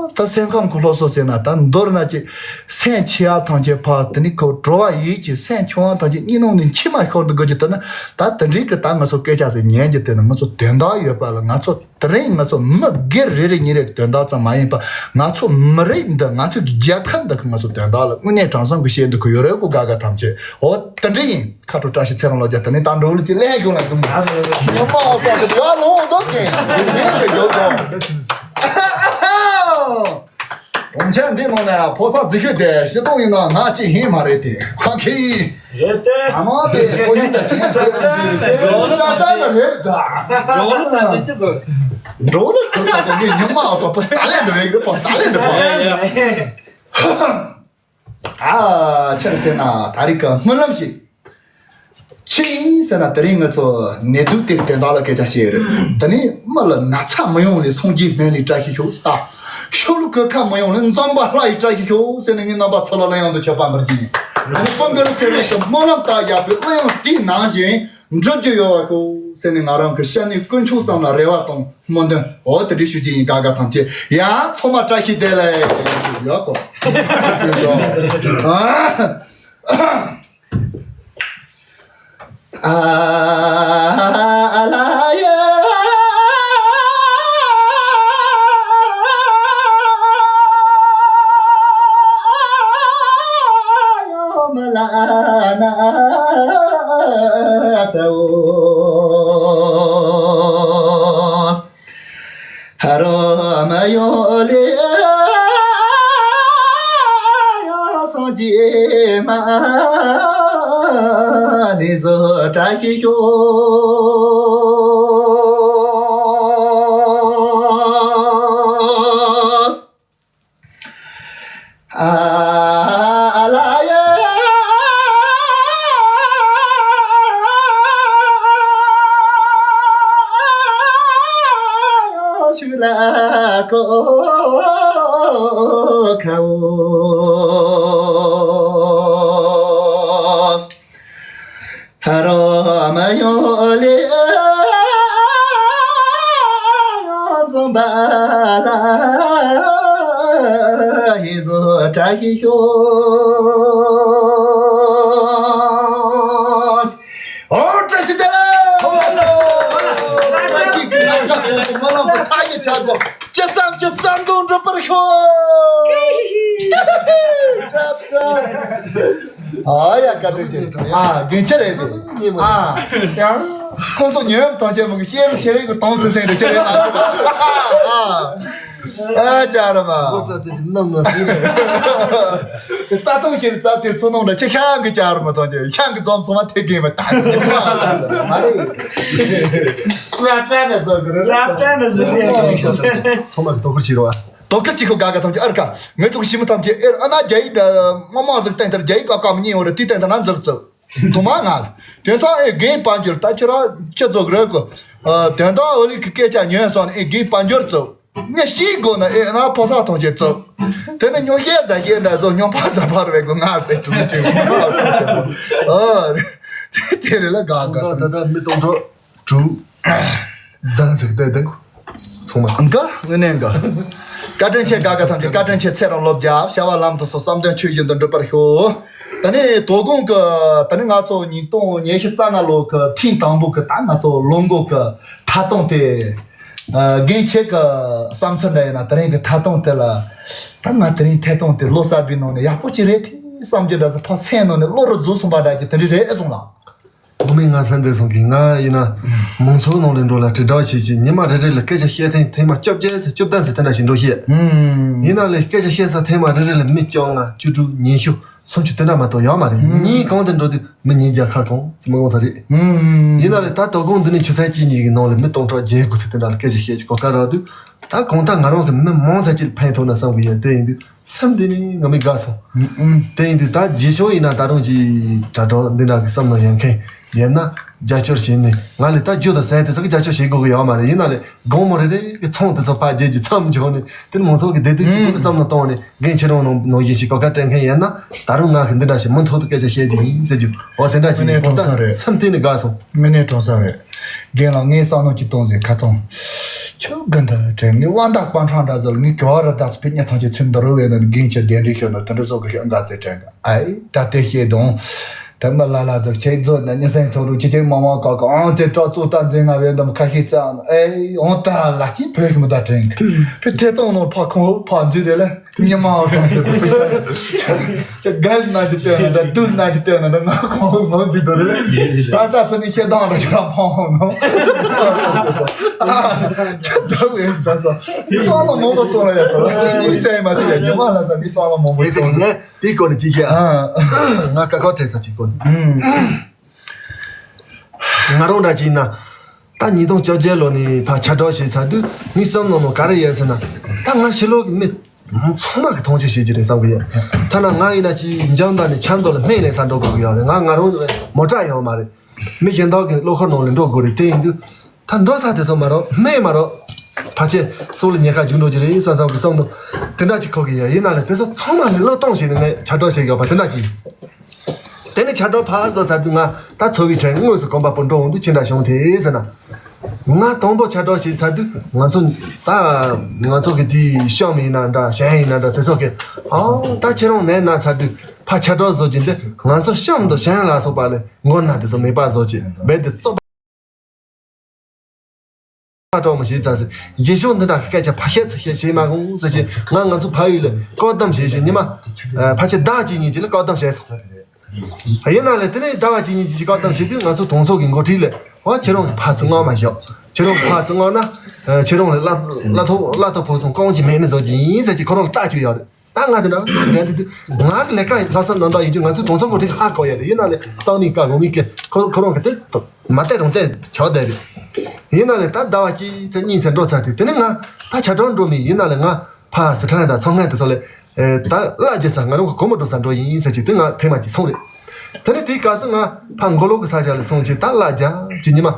ད་སེམས་ཁམས་ཁོ་ལྷོ་སོ་ཟེར་ན་ད་མདོར་ན་ཅི་སེམས་ཆེ་བ་ཐམས་ཅད་ཕ་དེ་ནི་ཁོ་བྲོ་བ་ཡིད་ཀྱི་སེམས་ཆུང་བ་ཐམས་ཅད་གཉིད་སྣང་ནས་མཆི་མ་ཤོར་འདུག་གི་དེ་ནི་ད་དེ་འདྲའི་གི་ད་ང་ཚོ་སྐད་ཆ་ཟེར་ཉན་གྱི་དེ་ནི་ང་ཚོ་དོན་དག་ཡོད་པ་ལ་ང་ཚོ་དེ་རིང་ང་ཚོ་མི་སྒེར་རེ་རེ་གཉིས་རེ་དོན་དག་ཙམ་མ་ཡིན་པ་ང་ཚོ་མི་རིགས་འདི་ང་ཚོའི་རྒྱལ་ཁབ་འདི་གི་ང་ཚོ་དོན་དག་ལ་དངོས་གནས་དྲང་བསམ་གི་བཤད་འདུག་གི་ཡོད་རེད་གོ་དགའ་དགའ་ཐམས་ཅད་ཨོ་དེ་འདྲ་ཡིན། ཁ་དྲོ་བཀྲ་ཤིས་ཚེ་རིང་ལོ་བརྒྱ་དེ་ནས་ད་འགྲོ་ལུགས་ཀྱི་ལས་ཁྱོད་ལ་དུམ་ཉི་མ་ཨོ་ཀ་དུ་ཡ་ལོང་འདོད་མཁན་ཡིན་ཞེས་ཡོད་དོ། འོང་ཆ་འདི་ནང་ན་ཕོ་གསར་རྫི་ཤོད་དེ་ཤི་སྟོང་ཡིན་ན་ང་ཅི་ཧིན་མ་རེད་དེ་ཁ་ཁེ་ཡིན། རེད་དེ། ཚ་མ་དེ་ཁོ་ཡིན་ད་ཤེས་ཅི་ཅི་ཅི་ཅི་ཅི་ཅི་ཅི་ཅི་རེད་ད། འགྲོ་ལུགས་ད་ཅི་ཅི་བཟོ། འགྲོ་ལུགས་ཁོ་ཚོ་གི་ཉི་མ་ཨོ་ཚོ་ཕོ་གསར་ལས་འགྲོ་བའི་གི་ཕོ་གསར་ལས་འགྲོ་བ། ཨ་ཆི་རེད་ཟེར་ན་ད་རེས་ཀྱི་སྨོན་ལམ་ཞིག་ཅི་ཡིན་ཟེར་ན་དེ་རིང་ང་ཚོ་ནད་དུག་དེ་དོན་དག་ལ་སྐད་ཆ་བཤད་ཡོད་རེད། དེ་ནི་མི་ལ་ན་ཚ་མི་ཡོང་ལས་སངས་རྒྱས་སྨན་ལས་བཀྲ་ཤིས་ཤོག་ཟེར་ད། ཤོ་ལོ་ཀ་ཁ་མི་ཡོང་ལས་འཛམ་བྷ་ལྷ་ཡི་བཀྲ་ཤིས་ཤོག་ཟེར་ནས་ངའི་རྣམ་པ་ཚོ་ལ་གླུ་དབྱངས་དུ་མཆོད་པ་འབུལ་གྱི་ཡིན། ཨ་ནི་དཔལ་མགོན་ཚེ་རིང་གི་སྨོན་ལམ་ལྟར་ཡག་པའི་གླུ་དབྱངས་དེའི་ནང་བཞིན། འགྲུབ་རྒྱུ་ཡོད་པ་ཤོག་ཟེར་ནས། ང་རང་གི་ཤ་ནི་དཀོན་མཆོག་བསམ་ལ་རེ་བ་དང་སྨོན་འདུན། འོ་དེ་འདྲ་ཞུ་རྒྱུ་ཡིན། དགའ་དགའ་ཐམས་ཅད་ཡང་ཚང་མ་བཀྲ་ཤིས་བདེ་ལེགས་ཡོད་གོ། ཨ། ཨ་ལ་ཡ། མ་ལ་ན་ཚ་འོ། ཧ་རོ་མ་ཡོ་ལེ། སངས་རྒྱས་མ་ལེ་བཟོ་བཀྲ་ཤིས་ཤོག། ཨ་ལ་ཡ། ཤུ་ལ་ཀོ་ཁ་འོ། ཧ་རོ་མ་ཡོ་ལེ། འཛོམས་པ་ལ་ཧེ་བཟོ་བཀྲ་ཤིས་ཤོག། ཨོ་བཀྲ་ཤིས་བདེ་ལེགས། ཨོ་ལ་ལ། ཨོ་ལ་ལ། ཨ་ཀི་ཀི་ལ་ཁ་མ་ལ་པ་ཚ་ཡི་ཆ་གོ། ཅི་བསམ་ཅི་བསམ་དུ་འགྲུབ་པར་ཤོག། ཨ་ཡ་བཀའ་དྲིན་ཆེ། ཨ་རྒན་ཁྱེད་རེད་དེ། ཨ་ཡང་ཁོང་ཚོ་ཉོན་ཐང་ཆེན་མོ་གི་ཤེས་རིག་ཆེ་རིག་གི་དོང་སི་སེང་རེ་ཆེ་རེད་ན། ཨ་ཨ་ཅག་ར་མ། རྩ་ཐང་ཁྱེད་རྩ་དེ་ཚོ་ནང་འདྲ་ཁྱེད་ཤང་གི་ཅག་ར་མ་ཐང་ཆེ་ཤང་གི་འཛོམས་ཚོ་མ་ཐེ་གེ་མ་ད་གི་མ་རེད། ཚོ་མ་གི་དོ་ཁུར་བྱེད་རོགས། དོ་ཁུར་གྱི་ཤོག་དགའ་དགའ་ཐམས་ཅད་ཨར་ཁ། ངེད་ཚོ་གི་ཞི་མི་ཐམས་ཅད་ཨེར་ཨ་ན་རྒྱ་ཡིག་དངོས་མ་ཟིག་སྟེང་ཐར་རྒྱ་ཡིག་ཀ་ཀ་མི་ཉན་འོ་ར་དེ་སྟེང་ཐར་ན་འཛུགས་བཙུགས། ཐུ་མ་ང་དེ་ཚོ་ཨེ་རྒན་དཔལ་འབྱོར་ད་ཁྱེད་རང་ཁྱེད་ཚོ་གི་རེད་གོ། དོན་དག་ཨོ་ལི་གི་སྐད་ཆ་ཉན་སོང་ནས་ཨེ་རྒན་དཔལ་འབྱོར་བཙུགས། ངས་ཤི་དགོས་ན་ཨེ་ན་ཕོ་གསར་ཐམས་ཅད་བཙུགས། དེ་ནས་ཉོ་ཤེས་ཟ་ཤེས་འདྲ་བཟོ་ཉོ་པ་ཟ་པ་རེད་གོ། ང་རྩེ་ཆུང་ཆུང་ཨ་དེ་རེད་ལ་དགའ་དགའ། ད་ད་ད་མི་སྟོང་ཕྲག་དྲུག་བདུན་ཟིག་བསྡད་བསྡད་གོ། ཚང་མ། ཨང་ཀ་དངོས་གནས་ཀ། བཀའ་དྲིན་ཆེ། དགའ་དགའ་ཐམས་ཅད་བཀའ་དྲིན་ཆེ། ཚེ་རིང་ལོ་བརྒྱ། བྱ་བ་ལམ་དུ་སོང་། བསམ་དོན་ཆོས་བཞིན་དུ་འགྲུབ་པར་ཤོག། ད་ནི་དོ་དགོང་གི་ད་ནི་ང་ཚོ་ཉིས་སྟོང་ཉི་ཤུ་རྩ་ལྔ་ལོ་གི་ཐེངས་དང་པོ་གི་ད་ང་ཚོ་ལོ་འགོ་གི་ཐད་གཏོང་དེ། ཨ་རྒན་ཁྱེད་ཀྱི་བསམ་ཚུལ་འདྲ་ཡིན་ན། དེ་རིང་གི་ཐད་གཏོང་དེ་ལ་ད་ང་དེ་རིང་ཐད་གཏོང་དེ་ལོ་གསར་པའི་ནང་ནས་ཡག་པོ་ཅིག་རེད་དེ་བསམ་རྒྱུ་འདྲ་ཟེར་ཕར་སེམས་ནང་ནས་བློ་རུ་རྫོགས་སོང་པ་འདྲ་གི་དེ་འདྲ་རེད་ཨེ་སོང་ལ། ངོ་མའི་ང་སེམས་འདི་སོང་གི། ང་ཡིན་ན་མང་ཚོགས་ནང་ལ་འགྲོ་ལ་དྲིལ་བསྒྲགས་བྱེད་ཀྱི། ཉི་མ་རེ་རེ་ལ་སྐད་ཆ་བཤད་ཐེངས་ཐེངས་མ་བཅོ་བརྒྱད་ཟེར་བཅུ་བདུན་ཟེར་དེ་འདྲ་ཞིག་འགྲོ་ཤེས། ཡིན་ན་ལས་སྐད་ཆ་བཤད་ས་ཐེངས་མ་རེ་རེ་ལ་མི་བཅོ་ལྔ་བཅུ་དྲུག་ཉི་ཤུ་སུམ་ཅུ་དེ་འདྲ་མ་གཏོགས་ཡོད་མ་རེད། ཉིན་གང་དུ་འགྲོ་དུས་མི་ཉིས་བརྒྱ་ཁ་གང་ཟེར་མི་གང་ས་རེད། ཡིན་ན་ལས་ད་དོ་དགོང་འདི་ནས་ཆུ་ཚོད་གཅིག་གཉིས་ཀྱི་ནང་ལ་མི་སྟོང་ཕྲག་བརྒྱད་དགུ་ཟེར་དེ་འདྲ་ལ་སྐད་ཆ་བཤད་ཀྱི་གོ་སྐབས་རག་དུས། ད་གང་ལྟར་ང་རང་གི་མི་མང་ཙམ་ཅིག་ལ་ཕན་ཐོགས་ན་བསམ་གི་ཡོད། དེ་ཡིན་དུས་སེམས་གཏིང་ནས་ང་མི་དགའ་སོང་། དེ་ཡིན་དུས་ད་རྗེས་ཕྱོགས་ཡིན་ན་ད་རུང་ཅིག་དྲ་གྲོགས་འདི་འདྲ་གི་བསམ་བློ་ཡོད་མཁན་ཡོད་ན་རྒྱབ་སྐྱོར་བྱས་ནས། ང་ལས་ད་རྒྱུ་དང་ཟས་དེ་ཚོ་གི་རྒྱབ་སྐྱོར་བྱེད་དགོས་གི་ཡོད་མ་རེད། ཡིན་ན་ལས་དགོང་མོ་རེ་རེ་གི་ཚོང་དེ་ཚོ་ཕར་རྒྱབ་རྒྱུ་མཚམས་འཇོག་ནས་དེ་ནི་མང་ཚོགས་ཀྱི་བདེ་སྡུག་གཅིག་པུ་གི་བསམ་བློ་གཏོང་ནས་རྒན་ཁྱེད་རང་ནང་ནང་བཞིན་ཞིག་གོ་སྐབས་སྤྲད་མཁན་ཡོད་ན་ད་རུང་ང་གི་འདི་འདྲ་ཞིག་མུ་མཐུད་དུ་སྐད་ཆ་བཤད་རྒྱུ་ཡིན་ཟེར་རྒྱུ། འོ་དེ་འདྲ་ཞིག་དངོས་གནས་གྲོང་གསེབ་རེད། སེམས་གཏིང་ནས་དགའ་སོང་། དངོས་གནས་གྲོང་གསེབ་རེད། རྒན་ལགས་ངས་བསམ་བློ་གཅིག་གཏོང་ཟེར། ཁ་ཚང་ཆུ་གི་འདི་དྲན། ངས་དབང་ཐང་སྤང་ཁྲང་འདྲ་ཟེར། ངས་གྱོ་ར་ད་སུ་ཕི་ཉ་ཐང་ཆེ་ཚུན་འདི་རུ་བས་ན་རྒན་ཁྱེད་གདན་འདྲེན་ཤོད་ན་དེ་འདྲ་སོགས་ཀྱི་ཤོད་འགའ་ཚེ་དྲན་ག་ཨའི་ད་ལྟའི་ཤེས་དང་། ད་མི་ལ་ལ་ཚོ་ཁྱེད་ཚོ་ན་མྱི་སེམས་ཚོ་རུ་ཁྱེད་ཁྱེད་མང་མང་ག་ག་ཨང་དེ་ཏྲ་ཙུ་ཏ་འཛིན་ང་བས་འདམ་ཁ་ཤས་ཙ་ཨའི་ཨང་ད་ལ་ཅི་བོད་ཤི་མི་ད་དྲན་གི་ཕི་ཐེ་ཏོང་ནོར་ཕ་ཁོང་ཧུ་ཕ་འཛུལ་རེ་ལ་ཉི་མ་ཨང་ཁང་ཤེས་ཁྱེད་གལ་ན་ཅི་ལྟོས་ན་འདྲ་སྡུག་ན་ཅི་ལྟོས་ན་འདྲ་ང་ཁོང་ཧུ་ནོར་འཛུལ་དོ་རེ་ད་ད་ཕི་ནི་ཤེས་དང་ར་ཤ་ར་ཕང་ཧོ་ནོ་ཨ་ཁྱེད་ད་ལེ་མཛའ་ས་མི་སང་ལ་མོ་པ་ཏོ་ལ་ཡ་ཏོ་ལ་ཅི་ནི་སེ་མ་སེ་ཡ་ཉི་མ་ལ་ས་མི་སང་ལ་མོ་པ་ཏོ་ལ། དེའི་སྐོར་ནས་ཅི་བཤད་ཨ། ང་ཀ་ཁ་དྲན་ས་ཅིག་སྐོར་ནས། ང་རང་འདྲ་ཅིག་ཡིན་ན། ད་ཉིས་སྟོང་བཅོ་བརྒྱད་ལོ་ནས་ཕར་ཁྱབ་བསྒྲགས་བྱས་ཚར་དུས་ངའི་བསམ་བློ་ནང་ག་རེ་ཡོད་ཟེར་ན། ད་ང་ཕྱི་ལོགས་ཀྱི་མི་ཚང་མ་གི་མཐོང་ཆུང་བྱེད་རྒྱུ་རེད་བསམ་གི་ཡོད། ཐ་ན་ང་ཡིན་ན་ཅིག་འཇང་མདའ་ནས་ཆབ་མདོ་ལ་སྨན་ལེན་ས་འགྲོ་དགོས་ཀྱི་ཡོད་རེད། ང་ང་རང་མོ་ཊ་ཡོད་མ་རེད། མི་གཞན་དག་གི་གློག་འཁོར་ནང་ལ་འགྲོ་དགོས་རེད། དེ་ཡིན་དུས། ད་འགྲོ་ས་དེ་ཚོ་མ་རོ་སྨན་མ་རོ། ཕལ་ཆེར་སྲོག་ལ་ཉེན་ཁ་འཇུག་འགྲོ་རྒྱུ་རེད་བསམ་བསམ་གི་བསམ་འདུག་དེ་འདྲ་ཅིག་འཁོར་གི་ཡ་ཡིན་ན་ལས་དེ་ཚོ་ཚང་མ་ལས་བློས་གཏོང་བྱས་ནས་ངས་ཁྱབ་བསྒྲགས་བྱེད་དགོས་པ་དེ་འདྲ་ཅིག་དེ་ནས་ཕྱག་བྲལ་ཕར་བཟོ་ཚར་དུས་ང་ད་ཚོ་བའི་གྲས་དངོས་སུ་གོམ་པ་སྤོ་འགྲོ་འོང་དུས་ཅི་འདྲ་བྱུང་དེ་ཟེར་ན། ང་དང་པོ་ཕྱག་བྲལ་བྱས་ཚར་དུས་ང་ཚོ་ད་ང་ཚོ་གི་དེའི་གཤམ་ཡིན་ན་འདྲ་གཞན་ཡིན་ན་འདྲ་དེ་ཚོ་གི་ཨང་ད་ཁྱེད་རང་ནད་ན་ཚར་དུས་ཕར་ཕྱག་བྲལ་བཟོ་རྒྱུ་འདི་ང་ཚོ་གཤམ་དུ་གཞན་ལ་སོགས་པ་ལས་མགོ་ན་དེ་ཚོ་མེད་པ་བཟོ་བྱས་རྦད་དེ་བཙོག་པ་གྲོགས་མོ་བྱས་ཚར་ཟེར་རྗེས་ཕྱོགས་འདི་འདྲ་གི་སྐད་ཆ་ཕར་བཤད་ཚུར་བཤད་བྱས་མ་དགོངས་ཟེར་གྱིན་ང་ང་ཚོ་ཕ་ཡུལ་ལ་བཀག་སྡོམ་བྱས་བྱས་ཉི་མ་ཕལ་ཆེར་ཟླ་གཅིག་གཉིས་ཀྱི་ལ་བཀག་སྡོམ་བྱས་སོང་། ཡིན་ན་ལས་དེ་ནས་ཟླ་བ་གཅིག་གཉིས་ཀྱི་བཀག་སྡོམ་བྱེད་དུས་ང་ཚོ་གྲོང་ཚོ་གི་འགོ་ཁྲིད་ལས་ཨོ་ཁྱེད་རང་གི་ཕར་ཚུར་མངགས་མ་བཞག་ཁྱེད་རང་གི་ཕར་ཚུར་མངགས་ན་ཁྱེད་རང་ལ་བླ་བླ་ཐོ་བླ་ཐོ་ཕོག་སོང་རྐང་གཅིག་མེད་མི་བཟོ་གི་ཡིན་ཟེར་གྱིན་ཁོ་རང་ལ་རྟགས་བཅོས་ཡོད་རེད། ད་ང་དེ་འདྲ་དེ་འདྲ་དེ་དུས་ང་གི་ལས་ཀ་ལྷག་བསམ་རྣམ་དག་ཡིན་རྒྱུ་ང་ཚོའི་གྲོང་ཚོ་འགོ་ཁྲིད་ཧ་གོ་ཡ་རེད། ཡིན་ན་ལས་སྟག་ནི་ཀ་གོང་ནི་ཀ་ཁོ་ཁོ་རང་གི་དེ་མ་བལྟས་རང་བལྟས་ཆགས་བསྡད་རེད། ཡིན་ན་ལས་ད་ཟླ་བ་གཅིག་ཚེ་གཉིས་ཚེ་འགྲོ་ཚར་དུས་དེ་ནས་ང་ད་ཕྱག་བྲལ་འགྲོ་མི་ཡིན་ན་ལས་ང་ཕ་སི་ཁྲོན་དང་མཚོ་སྔོན་དེ་ཚོ་ལས་ད་གླ་རྒྱག་ས་ང་རང་གི་སྒོར་མོ་འགྲོ་ས་འགྲོ་ཡིན་ཟེར་གྱི་དེ་ང་ཐེངས་མ་གཅིག་སོང་རེད། དེ་ནས་དེའི་སྐབས་སུ་ང་ཕ་མགོ་ལོག་གི་ས་ཆ་ལ་སོང་རྗེས་ད་གླ་རྒྱག་ཅིག་ཉི་མ་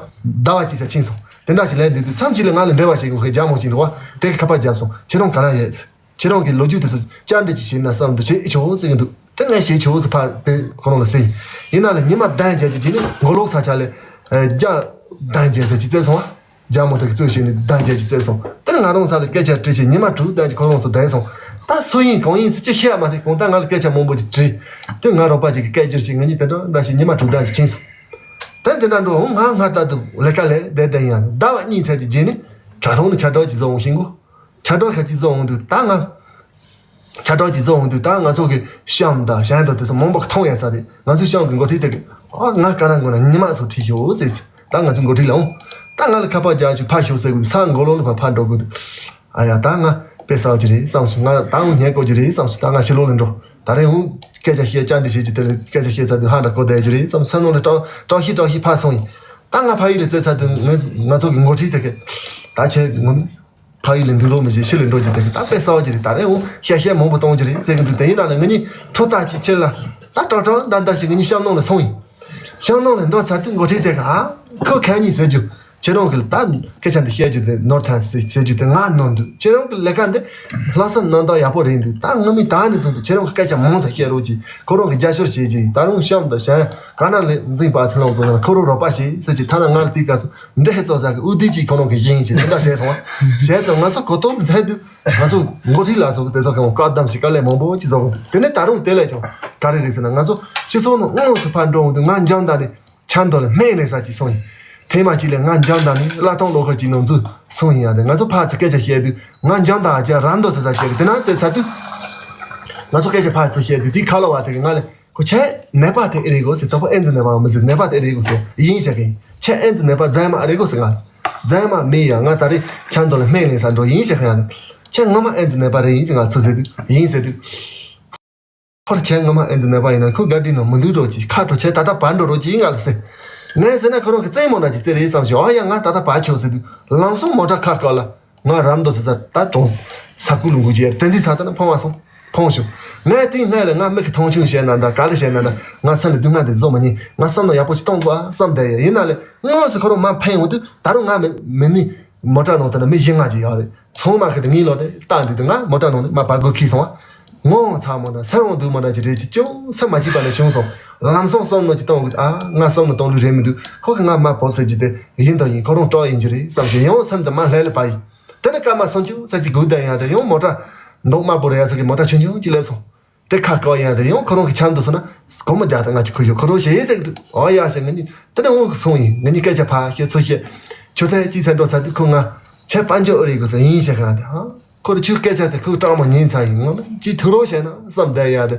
ཟླ་བ་གཅིག་ཙམ་ཕྱིན་སོང་། དེ་འདྲ་ཞིག་ལས་འདུག་དུས་མཚམས་གཅིག་ལ་ང་ལ་འབྲེལ་བ་བྱེད་དགོས་མཁན་རྒྱ་མོ་གཅིག་འདུག་བ། དེ་གི་ཁ་པར་བརྒྱབ་སོང་། ཁྱེད་རང་ག་ལ་ཡོད། ཁྱེད་རང་གི་ལོ་རྒྱུས་དེ་ཚོ་བཅར་འདྲི་ཅིག་བྱས་ན་བསམ་འདུག་བྱེད་ཆོག་ཟེར་གི་འདུག་དེ་ངས་བྱེད་ཆོག་ཟེར་ཕར་དེ་ཁོ་རང་ལ་ཟེར། ཡིན་ན་ལ་ཉི་མ་བདུན་བརྒྱད་ཀྱི་རྗེས་ནས་མགོ་ལོག་ས་ཆ་ལས་བརྒྱ་བདུན་བརྒྱད་ཟེར་གྱི་བཙལ་སོང་བ། རྒྱ་མོ་དེ་གི་གཙོས་བྱས་ནས་བདུན་བརྒྱད་ཀྱི་བཙལ་སོང་། དེ་ནས་ང་རང་ས་ལ་སྐད་ཆ་དྲིས་བྱས་ཉི་མ་དྲུག་བདུན་གྱི་ཁོ་རང་ཚོ་བསྡད་སོང་། ད་སུ་ཡིན་གང་ཡིན་ཟེར་ཅི་ཤེས་ཡ་མ་ཐེག་གང་ལྟར་ང་ལ་སྐད་ཆ་མང་པོ་ཅིག་དྲིས། དེ་ང་རོགས་པ་ཅིག་གིས་སྐད་བསྒྱུར་བྱས་ང་གཉིས་དེ་འདྲ་འདྲ་ཞིག་ཉི་མ་དྲུག་བདུན་ཞིག་ཕྱིན་སོང་། དེ་དེ་འདྲ་འགྲོ་འོང་ང་སྔར་ལྟར་དུ་ལས་ཀ་ལས་བསྡད་བསྡད་ཡིན་ཡང་ཟླ་བ་གཉིས་ཚར་གྱི་རྗེས་ནས་དྲ་ཐོག་ནས་ཕྱག་བྲལ་གྱི་བཟོ་འོང་ཤིང་གོ། ཕྱག་བྲལ་ཁ་ཅིག་བཟོ་འོང་དུས་ད་ང་། ཕྱག་བྲལ་གྱི་བཟོ་འོང་དུས་ད་ང་ཚོ་གི་གཤམ་དང་གཞན་དང་དེ་ཚོ་མང་པོ་མཐོང་ཡ་ས་རེད། ང་ཚོའི་གཤམ་གི་འགོ་ཁྲིད་དེ་གི་ཨ་ང་ག་རང་དགོས་ན་ཉི་མ་ཚོ་ཁྲིད་ཤོག་ཟེར། ད་ང་ཚོའི་འགོ་ཁྲིད་ལ་འོང་། ད་ང་ལ་ཁ་པར་རྒྱག་ཆུ་ཕར་ཤོག་ཟེར་དགོས་ས་མགོ་ལོག་ལ་ཕར་ཕར་འགྲོ་དགོས་འདུག་ཨ་ཡ་ད་ང་དཔེ་གསར་གྱི་རེད་བསམ་སོང་། ང་ད་འོང་ཉན་དགོས་ཀྱི་རེད་བསམ་སོང་། ད་ང་ཕྱི་ལོགས་ལ་འགྲོ། ད་རེས་འོང་སྐད་ཆ་བཤད་བཅར་འདྲི་བྱེད་ཀྱི་དེ་ལ་སྐད་ཆ་བཤད་ཚར་དུས་ཧ་འདྲ་གོ་བསྡད་རྒྱུ་རེད་བསམ་སེམས་ནང་ལ་སྐྲག་སྐྲག་ཤི་སྐྲག་ཤི་ཕར་སོང་ཡིན། ད་ང་ཕ་ཡུལ་ལ་བཙལ་ཚར་དུས་ང་ང་ཚོ་གི་འགོ་ཁྲིད་དེ་གི་ད་ཆེ་ངོ་མ། ཕ་ཡུལ་ལ་འདུག་རོགས་མི་བྱེད་ཕྱི་ལ་འགྲོ་རྒྱུ་དེ་གི་ད་དཔེ་གསར་གྱི་རེད། ད་རེས་འོང་བཤད་བཤད་མང་པོ་གཏོང་རྒྱུ་རེད་ཟེར་གི་འདུག་དེ་ཡིན་ན་ལ་ང་གཉིས་ཁྲོ་ཐག་ཅིག་ཁྱེར་ལ་ད་ཏྲག་ཏྲག་འདར་འདར་ཞིག་ང་གཉིས་གཤམ་ནང་ལ་སོང་ཡིན། གཤམ་ནང་ལ་འགྲོ་ཚར་དུས་འགོ་ཁྲིད་དེ་གི་ཨ་ཁོ་གང་ཡིན་ཟེར་རྒྱུ། ཁྱེད་རང་གི་ད་སྐད་ཆ་འདི་བཤད་རྒྱུ་དེ་ནོར་ཐལ་ཟེར་བཤད་རྒྱུ་དེ་ང་ནོར་འདུག་ཁྱེད་རང་གི་ལས་ཀ་འདི་ལྷག་བསམ་རྣམ་དག་ཡག་པོ་རེད་འདུག་ད་ང་མི་ད་ནས་བཟུང་སྟེ་ཁྱེད་རང་གི་སྐད་ཆ་མང་ཙམ་བཤད་རོགས་གྱིས། ཁོ་རང་གི་རྒྱབ་སྐྱོར་བྱེད་རྒྱུ་ཡིན། ད་རུང་གཤམ་དང་གཞན་ག་ན་ལས་འཛིན་པ་ཚེ་ལོངས་དགོས་ན་ཁོ་རང་རོགས་པ་བྱེད་ཟེར་གྱི་ཐ་ན་ང་ལ་དེའི་སྐབས་སུ་འདྲེ་ཧེ་ཙོ་ཟ་གི་ཨུ་དི་ཅིག་ཁོ་རང་གི་བཞིན་ཞེས་དེ་འདྲ་བྱས་སོང་བ། བྱས་ཙང་ང་ཚོ་གོ་རྟོགས་མཛད་དུས་ང་ཚོ་འགོ་ཁྲིད་ལ་སོགས་དེ་ཚོ་གང་བཀག་སྡོམ་ཞིག་དཀའ་ལས་མང་པོ་ཅིག་བཟོ་གི་འདུག་དེ་ནས་ད་རུང་དེ་ལས་ཀྱང་ག་རེ་རེད་ཟེར་ན་ང་ཚོ་སྤྱི་ཚོགས་ནང་དངོས་སུ་ཕར་འགྲོ་འོང་དུས་ང་འཇང་དང་ནི། ཆང་དོ་ལ་སྨན་ལེན་ས་ཅིག་སོང་ཡིན། ཐེངས་མ་གཅིག་ལས་ང་འཇང་དང་ནི་བླ་བཏང་ལོ་ཁར་གཅིག་ནང་འཛུལ་སོང་ཡིན། ཡང་དེ་ང་ཚོ་ཕར་ཚུར་སྐད་ཆ་བཤད་དུས་ང་འཇང་དང་ཨ་ཅག་རམ་མདོ་ཟེར་ས་ཅིག་རེད། དེ་ན་བཙལ་ཚར་དུས་ང་ཚོ་སྐད་ཆ་ཕར་ཚུར་བཤད་དུས་དེའི་ཁ་ལོ་བ་དེ་གིས་ང་ལ་ཁོ་ཁྱེད་ནད་པ་དེ་ཨེ་རེད་གོ་ཟེར། དོ་ཕོ་ཨེ་ཛི་ནད་པ་མི་ཟེར། ནད་པ་དེ་ཨེ་རེད་གོ་ཟེར། ཡིན་ཤག་གི་ཁྱེད་ཨེ་ཛི་ནད་པ་རྫུན་མ་ཨེ་རེད་གོ་ཟེར། ང་རྫུན་མ་མིན་ཡང་ང་ད་རེས་ཆང་དོ་ལ་སྨན་ལེན་ས་འགྲོ་ཡིན་ཤག་ཡང་ཁྱེད་ངོ་མ་ཨེ་ཛི་ནད་པ་རེད་ཡིན་ཟེར་ང་ཚོ་ཟེར་དུས་ཡིན་ཟེར་དུས། ཁོར་ཁྱེད་ངོ་མ་ཨེ་ཛི་ནད་པ་ཡིན་ན་ཁོ་ག་དྲིན་ནང་མི་འདུག་འགྲོ་གྱིས་ཁ་དྲོ་ཁྱེད་ད་ལྟ་བར་འགྲོ་རོགས་གྱིས་ང་ལ་ཟེར། ངས་ཟེར་ན་ཁོ་རང་གི་རྩེད་མོ་འདྲ་ཅིག་རྩེ་རེད་བསམ་ཞིང་ཨ་ཡ་ང་ད་ལྟ་བར་ཆོག་ཟེར་དུས་ལམ་སང་མོ་ཊ་ཁ་བཀག་ལ་ང་རམ་མདོ་ཟེར་ས་ད་གྲོང་ས་ཁུལ་ལུང་ཁུག་ཅེར་དེ་འདི་ས་ད་ན་ཕོང་བ་སོང་ཕོང་བྱུང་། ངས་དེའི་སྔ་ལ་ང་མི་གི་མཐོང་ཆུང་བྱས་ན་འདྲ་ག་ལ་བྱས་ན་འདྲ་ང་སེམས་ལ་སྡུག་བསྔལ་དེ་བཟོ་མ་ཉན། ང་བསམ་བློ་ཡག་པོ་ཞིག་གཏོང་དགོས་ཨ་བསམ་བསྡད་ཡོད། ཡིན་ན་ལས་དངོས་སུ་ཁོ་རང་མར་འཕེན་འོང་དུས་ད་རུང་ང་མི་མི་ནི་མོ་ཊ་ནང་དེ་ན་མི་བཞི་ལྔ་ཅིག་ཡོད་རེད། ཚང་མ་ཁ་དེ་ངའི་ལོག་དེ་བཏང་དུས་དེ་ང་མོ་ཊ་ནང་ནས་མར་བར་སྒུག་ཁིག་སོང་བ། ངོ་ཚ་མོ་འདྲ་སེམས་འོང་སྡུག་མོ་འདྲ་ཅིག་རེད་ཅིག་ཅུང་ཟད་མ་སྐྱིད་པ་ལས་བྱུང་སོང་། ལམ་སང་བསམ་མནོ་ཅིག་གཏོང་དགོས། ཨ་ང་བསམ་མནོ་གཏོང་ལུགས་རེད་མི་འདུག་ཁོ་གི་ང་མར་བབས་ཟེར་གྱི་དེ་ཡིན་དང་ཡིན། ཁོ་རང་སྐྲག་ཡིན་གྱི་རེད་བསམ་བྱས་ཡང་སེམས་དེ་མར་ལྷས་ལ་བབས་ཡིན། དེ་ནས་སྐར་མ་སུམ་ཅུ་ཙམ་ཅིག་སྒུག་བསྡད་ཡང་དེ་ཡང་མོ་ཊ་མདོག་དམར་པོ་རེད་ཡ་ཟེར་གྱི་མོ་ཊ་ཆུང་ཆུང་ཅིག་སླེབས་སོང་། དེ་ཁ་བཀག་ཡང་དེ་ཡང་ཁོ་རང་གི་ཆང་འདུག་སོང་ན་སྒོར་མོ་བརྒྱ་དང་ལྔ་བཅུ་ཁུར་ཡོད། ཁོ་རང་ཞེ་ཟེར་གི་འདུག་ཨོ་ཡ་ཟེར་ང་གཉིས་དེ་ནས་འོང་གི་སོང་ཡིན། ང་གཉིས་སྐད་ཆ་ཕར་བཤད་ཚུར་བཤད། ཆུ་ཚོད་གཅིག་ཙམ་འགྲོ་ཚར་དུས་ཁོ་ང་ཁྱེད་དཔལ་འབྱོར་ཨེ་རེད་གོ་ཟེར་ཡིན་ཞེས་གང་དེ་ཧ། ཁོ་རང་ཆུ་སྐད་ཆ་དེ་ཁོས་སྐྲག་མོ་ཉན་ཚར་ཡིན། ངོ་མ་ཅིག་ཐུག་རོགས་བྱས་ན་བསམ་བསྡད་ཡ་དེ།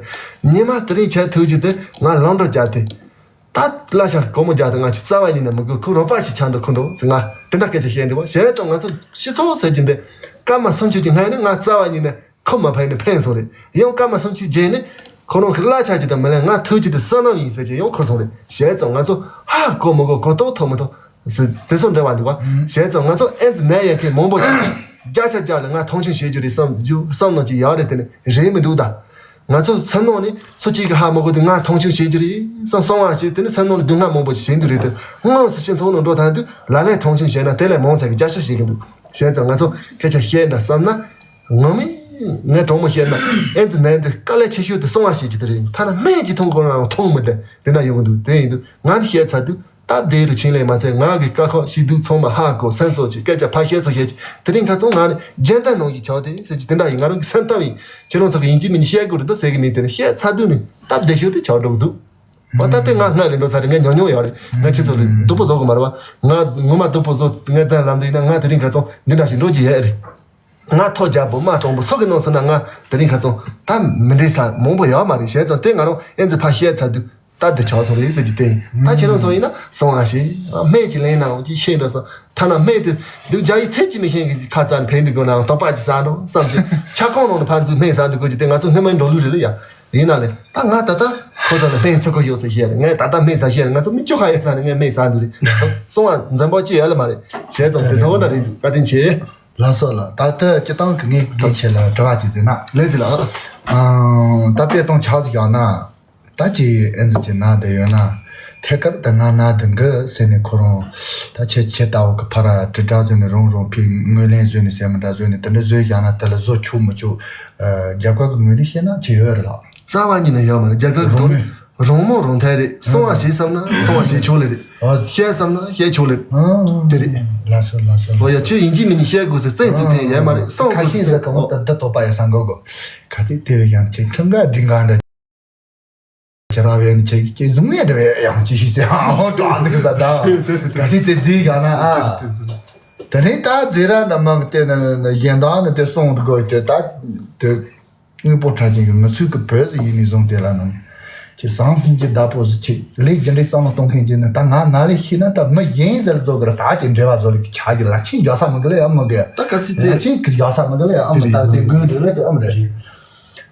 ཉི་མ་དེ་རིང་ཁྱེད་ཐུག་རྒྱུ་དེ་ང་ལམ་འགྲོ་རྒྱག་དེ། ད་གླ་ཆ་སྒོར་མོ་བརྒྱ་དང་ལྔ་བཅུ་རྩ་བ་ཉིད་ནས་མི་དགོས། ཁོ་རོགས་པ་ཞིག་ཆང་དུ་ཁུར་འགྲོ་ཟེར་ང་དེ་འདྲ་སྐད་ཆ་བཤད་འདུག་བ། བྱས་ཙང་ང་ཚོ་སྤྱི་ཚོགས་ཟེར་རྒྱུ་འདི་སྐར་མ་སུམ་ཅུ་གྱི་སྔོན་ནས་ང་རྩ་བ་ཉིད་ནས་ཁོ་མ་ཕན་ནས་ཕན་སོང་རེད། ཡང་སྐར་མ་སུམ་ཅུ་རྗེས་ནས་ཁོ་རང་གི་གླ་ཆ་ཅིག་དང་མི་ལེན། ང་ཐུག་རྒྱུ་དེ་སོ་ནམ་ཡིན་ཟེར་གྱི་ཡང་ཁུར་སོང་རེད། བྱས་ཙང་ང་ཚོ་ཧ་གོ་མི་གོ་གོ་རྟོགས་ཐོབ་མི་ཐོབ། ཟེར་དེ་ཚོ་འབྲེལ་བ་འདུག་བ། བྱས་ཙང་ང་ཚོ་ཨེ་ཙི་ནད་ཡོད་མཁན་མང་པོ་ཅིག་བརྒྱ་ཆ་བརྒྱ་ལ་ང་མཐོང་ཆུང་བྱེད་རྒྱུ་རེད་བསམ་རྒྱུ་བསམ་མནོ་ཅིག་ཡོད་རེད། དེ་ནི་རེད་མི་འདུག་ད། ང་ཚོ་སེམས་ནང་ནས་སུ་གཅིག་གིས་ཧ་མ་གོ་དུས་ང་མཐོང་ཆུང་བྱེད་རྒྱུ་རེད་བསམ་སོང་བ་ཞིག་དེ་ནི་སེམས་ནང་ནས་སྡུག་བསྔལ་མང་པོ་ཞིག་བྱེད་འདུག་རེད། དེ་དངོས་སུ་སྤྱི་ཚོགས་ནང་འགྲོ་ཐང་དུས་ལ་ལས་མཐོང་ཆུང་བྱས་ན་དེ་ལས་མང་ཙམ་གྱིས་བསྐྱར་ཞིབ་བྱེད་ཀྱི་འདུག་བྱས་ཙང་ང་ཚོ་སྐད་ཆ་བཤད་འདྲ་བསམ་ན་ངོ་མས། ངས་དྲང་མོ་བཤད་ན་ཨེ་ཙི་ནད་འདི་དཀའ་ལས་ཆེ་ཤོས་དེ་གསང་བ་བྱེད་རྒྱུ་དེ་རེད། ཐ་ན་སྨན་གྱིས་འཐུང་དགོས་ན་ཡང་འཐུང་མི་བདེ་དེ་འདྲ་ཡོང་གི་འདུག་དེ་ཡིན་དུས་ང་ནི་བཤད་ཚར་དུས་སྟབས་བདེ་རུ་ཕྱིན་ལས་མ་ཚད་ང་གི་དཀའ་ཁག་ཞི་སྡུག་ཚང་མ་ཧ་གོ་སེམས་གསོ་བྱེད་སྐད་ཆ་ཕར་བཤད་ཚུར་བཤད་ཀྱི་དེ་རིང་ཁ་ཚང་ང་ནི་རྒྱལ་ལྡན་ནང་བཞིན་ཆགས་ཏེ་ཟེར་གྱི་དེ་འདྲ་ཡིན། ང་རང་གི་སེམས་གཏམ་ཡིན། ཁྱེད་རང་ཚོ་གི་ཡིན་གཅིག་མིན་གཉིས་བཤད་དགོས་རེད་འདུག་ཟེར་གི་མིན། དེ་ནི་བཤད་ཚར་དུས་ནི་སྟབས་བདེ་ཤོས་དེ་ཆགས་འགྲོ་གི་འདུག་འོ་ད་ལྟ་ང་སྔར་ལས་འགྲོ་ས་རེད། ངས་ཉོ་མྱོང་ཡོད་རེད། ང་ཁྱེད་ཚོ་ལ་སྡུག་པོ་བཟོ་གི་མ་རེད་བ། ང་ངོ་མ་སྡུག་པོ་བཟོ་ངས་བཙན་ལམ་འདི་ཡིན་ན་ང་དེ་རིང་ཁ་ཚང་འདི་འདྲ་ཞིག་འགྲོ་གི་ཡོད་རེད། ང་ཐོ་རྒྱལ་པོ་དམག་དྲང་པོ་སུ་གི་གནང་སོང་ན་ང་དེ་རིང་ཁ་ཚང་ད་མི་འགྲིག་ས་མང་པོ་ཡོད་མ་རེད། བྱས་ཙང་དེ་ང་རང་ཨེ་ཙི་ཕར་བཤད་ཚར་དུས་ད་འདི་ཆགས་སོང་རེད་ཟེར་གྱི་དེ་ཡིན། ད་ཁྱེད་རང་ཚོ་ཡིན་ན་སོང་ཨ་ཞེས་སྨན་གྱི་ལན་ནའང་ཅིག་ཤེས་འགྲོ་སོང་། ཐ་ན་སྨན་དེ་འདུག་རྒྱ་ཡིག་ཚད་ཀྱིས་མི་ཤེས་གི་ཁ་ཙ་ཕན་འདུག་དགོས་ནའང་དོགས་པ་ཅིག་ཟ་འགྲོ་བསམ་ཞིང་ཆབ་ཁང་ནང་ནས་ཕར་འཛུལ་སྨན་ཟ་འདུག་དགོས་ཀྱི་དེ་ང་ཚོ་སྔོན་མའི་འགྲོ་ལུགས་རེད་ལ་ཡ། ཡིན་ན་ལས་ད་ང་ད་ལྟ་ཁོ་ཚོ་ལ་སྨན་འཚོལ་གི་ཡོད་ཟེར་བཤད་རེད། ངས་ད་ལྟ་སྨན་ཟ་བཤད་རེད། ང་ཚོ་མི་བཅུ་ཁ་ཡོད་ས་ནས་ངས་སྨན་ཟ་འདུག་རེད། སོང་བ་འཛེམ་པོ་ཅི་ཡོད་ལ་མ་རེད། བྱས་ཙང་དེ་ཚོ་འདྲ་རེད་འདུག་བཀའ་དྲིན་ཆེ། ལགས་སོ་ལགས། ད་ལྟ་སྤྱི་བཏང་གི་ངས་འདི་ཆེད་ལ་དྲི་བ་ཅིག་ཟེར་ན། ལེགས་ཟེར་ལགས། ད་དཔེ་གཏོང་ཆགས་ཟིག་ཡོང་ན། ད་ཅི་ཨེ་ཙི་ཅི་ན་དེ་ཡོད་ན། ཐད་ཀར་ད་ང་ན་དེ་འགི་ཟེར་ནས་ཁོ་རང་ད་ཁྱེད་ཁྱེད་ལྟ་བུ་གི་ཕ་ར་དྲིལ་བསྒྲགས་བཟོས་ནས་རང་རང་ཕའི་ངོས་ལེན་བཟོས་ནས་ཟེར་མི་འདྲ་བཟོས་ནས་དེ་འདྲ་བཟོས་བཞག་ན་དེ་ལ་བཟོ་ཆོག་མི་ཆོག་རྒྱ་གར་གི་ངོས་ནས་བཤད་ན་ཅི་ཡོད་རེད་ལགས། རྩ་བ་ཉིད་ནས་ཡོད་མ་རེད། རྒྱ་གར་གི་རང་དོན་མོས་རང་མོས་རང་ཐལ་རེད། གསང་བ་བྱེད་བསམ་ན་གསང་བ་བྱེད་ཆོག་ལེ་རེད། ཨོ། བཤད་བསམ་ན་བཤད་ཆོག་ལེ་རེད། དེ་རེད། ལགས་སོ་ལགས་སོ་ཨོ་ཡ། ལགས་སོ། ཁྱོད་ཡིན་གཅིག་མིན་གཉིས་བཤད་དགོས་ཟེར་བཙན་འཛུལ་མཁན་ཡོད་མ་རེད། གསང་ཁ་དགོས་ཤེས་ཟེར་ཟེར་གང་ལྟར་འདི་དོགས་པ་ཡོད་ས་འགོ་གོ། ཁ་ཅིག་དེ་བས་ཀྱང་ཁྱེད་ཁྲིམས་འགལ་སྒྲིག་འགལ་འདྲ། ཁྱེད་རང་བས་ནི་ཁྱེད་ཀྱི་བཟུང་ནས་འདྲ་བས་ཡང་ཅི་ཞིག་ཟེར་ཨ་ཧོ་ཏོ་ཨ་འདི་གི་ས་ད་ག་ཚིག་དེ་འཛིན་ཡང་ན་ཨ། དེ་ནས་ད་རྫས་ར་འདྲ་མང་གི་བལྟས་ན་གཞན་དག་ནི་དེ་གསུང་དགོས་དེ་ད་དེ། དངོས་པོ་ཕྲ་ཅན་གྱི་ངུ་ཚུལ་གྱི་བོད་ཟེར་ཡིན་ནས་བཟུང་དེ་ལ་ནང་། ཁྱེད་བཟང་སྤུན་གྱི་བདག་པོ་ཟེར་ཁྱེད་ལས་ཀྱི་འདྲའི་བསམ་བློ་གཏོང་མཁན་གྱི་ནི་ད་ང་ང་ལས་ཤེས་ན་ད་མི་གཞན་ཟེར་རྫོགས་གི་ར་ད་ཅིག་འབྲེལ་བ་བཟོ་ལས་ཀྱི་ཆ་གི་ལ་ཆེན་རྒྱག་ས་མི་འདུག་ལ་ཡང་མི་འདུག་ད་ག་སྲིད་དེ་ལ་ཆེན་གི་རྒྱག་ས་མི་འདུག་ལ་ཡང་ཨ་མི་ད་དེ་དགོས་འདུག་ལ་དེ་ཨ་མི་རེད།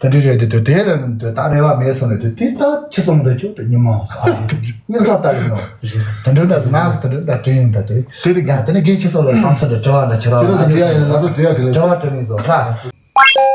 ད་འདྲི་རེད་དེ་དེ་དེ་ལ་ནི་དེ་ད་རེ་བ་མེད་སོང་ནས་དེ་དེ་ད་ཆི་སོང་འདྲ་ཆུ་དེ་ཉི་མ་ཨ་རེད་ངས་ད་ལྟ་ཡིན་ནོ་རེད། ད་འདྲི་འདྲ་ང་གི་ད་འདྲི་འདྲ་དྲན་ཡིན་ད་དེ་དེ་དེ་ཡང་དེ་ནི་རྒན་ཆི་སོང་ལ་བསམ་ཚུལ་འདྲ་དྲི་བ་འདྲ་ཁྱེད་རང་ཚོ་དྲི་ཡ་ཡིན་ན་ང་ཚོ་དྲི་ཡ་དྲི་ལ་དྲི་བ་དྲི་ནས་སོང་ད།